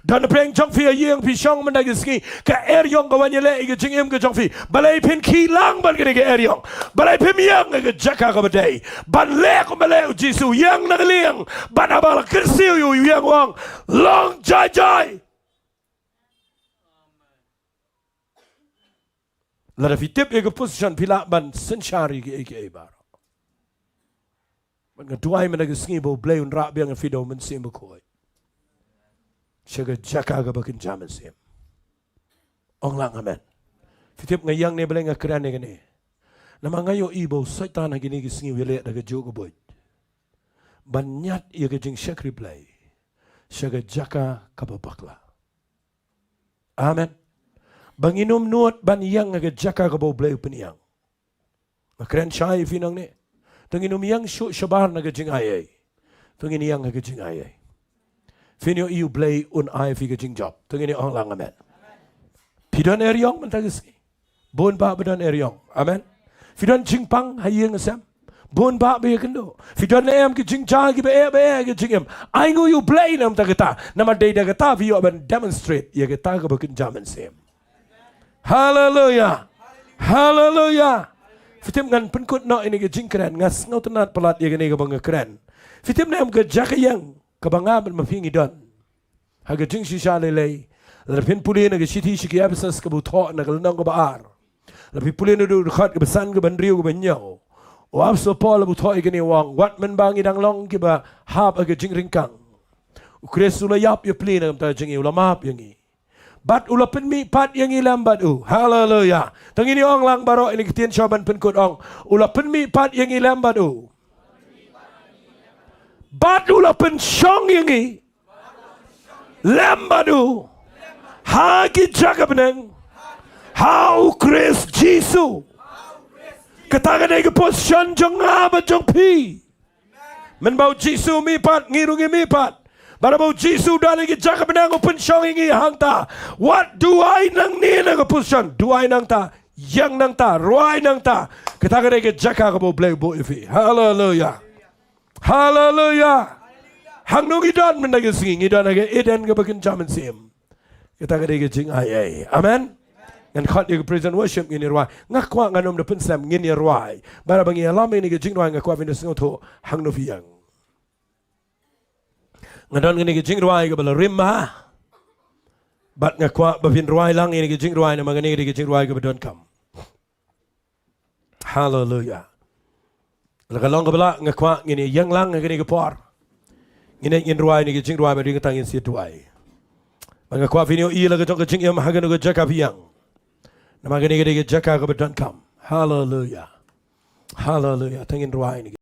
Don na pdeng jong phi ha ïing phi shong mynta ka sngi, ka eriong ka wan ïaleh ïa ka jingim ka jong phi. Balei phin khih lang bad kane ka eriong? Balei phim ïeng ha ka jaka kaba dei? Ban leh kumba leh U Jisu, ïeng na ka lieng. Bad haba la kyrsiew ïa u, ïeng, u ong, long jai jai. Lada phi tip ïa ka position, phi lah ban synshar ïa kiei kiei baroh. Nga duwai mynta ka sngi ba U Blei un rah biang ïa phi da U Mynsiem Bakhuid sha ka jaka kaba kynja mynsiem. Ong lang amen. Phi tip nga ïeng ne balei nga kren ïa kane? Namar nga ïohi ba u Soitan ha kine ki sngi u ïaleh da kajuh ka buit ban ñiad ïa ka jingshakri Blei sha ka jaka kaba bakla. Amen. Ba ngin ym nud ban ïeng ha ka jaka kaba U Blei u pynïeng. Nga kren shai ïa phi nangne. Te ngin ym ïeng shuh shabar na ka jingaiei. Te ngin ïeng ha ka jingaiei. Phin ïohi U Blei un ai ïa phi ka jingjop. Te ngin ïa ong lang amen. Phi don eriong mynta ka sngi? Bun bah ba don eriong. Amen. Phi don jingpang ha ïing ha sem? Bun bah ba ïakynduh. Phi don ne em ki jingjia kiba eh ba eh ki jingim? Ainguh ïa U Blei na ka bynta kata. Namar dei da kata phi ïoh ban demonstrate ïa kata kaba kynja mynsiem. Haleluya. Haleluya. Phi tip ngan pynkut noh ïa kane ka jingkren, nga sngewtynnat palat ïa kane kaba nga kren. Phi tip ne em ka jaka ïeng kaba nga bad ma phi ngi don? Ha ka jingshisha lei lei, lada phin pule na ka shithi sha ki Ephesus kaba u thoh na ka lynnong kaba ar, lada phi pule na ka dkhot kaba san, kaba hynriew, kaba hynñiew, u Apostol Paul ba u thoh ïa kane u ong, wat mynba ngi dang long kiba hap ha ka jingryngkang, U Khrist u la ïap ïa phi na ka bynta jong ngi, u la map ïa ngi. Bad u la pynmih pat ïa ngi lem bad u. Haleluya. Te ngin ïa ong lang baroh ïa kine ki ktien shuwa ban pynkut, ong, u la pynmih pat ïa ngi lem bad u. Bad u la pynshong ïa ngi lem bad u ha ki jaka bneng ha U Khrist Jisu. Kata ka dei ka position jong nga bad jong phi. Mynba U Jisu u mihpat, ngi ruh ngi mihpat. Bad haba U Jisu u don ha ka jaka bneng u pynshong ïa ngi hangta. Wat duwai nangne na ka position, duwai nangta, ïeng nangta, rwai nangta. Kata ka dei ka jaka kaba U Blei u buh ïa phi. Haleluya. Haleluya. Hangno ngi don mynta ka sngi? Ngi don ha ka Eden kaba kynja mynsiem. Kata ka dei ka jingaiei. Amen. Ngan khot ïa ka praise and worship, ngin ïa rwai. Nga kwah ngan ym da pynslem, ngin ïa rwai. Bad haba ngi ïalam ïa kane ka jingrwai nga kwah phin da sngewthuh hangno phi ïeng. Nga don kane ka jingrwai kaba la rim bha. Bad nga kwah ba phin rwai lang ïa kane ka jingrwai namar kane ka dei ka jingrwai kaba donkam. Haleluya. La ka long kaba lah, nga kwah ngin ïeng lang ha kane ka por. Ngin ïeng, ngin rwai ïa kane ka jingrwai, bad ïa kata ngin sa duwai. Bad nga kwah phin ïohi la ka jong ka jingim ha kano ka jaka phi ïeng. Namar kane ka dei ka jaka kaba donkam. Haleluya. Haleluya. Te ngin rwai ïa kane.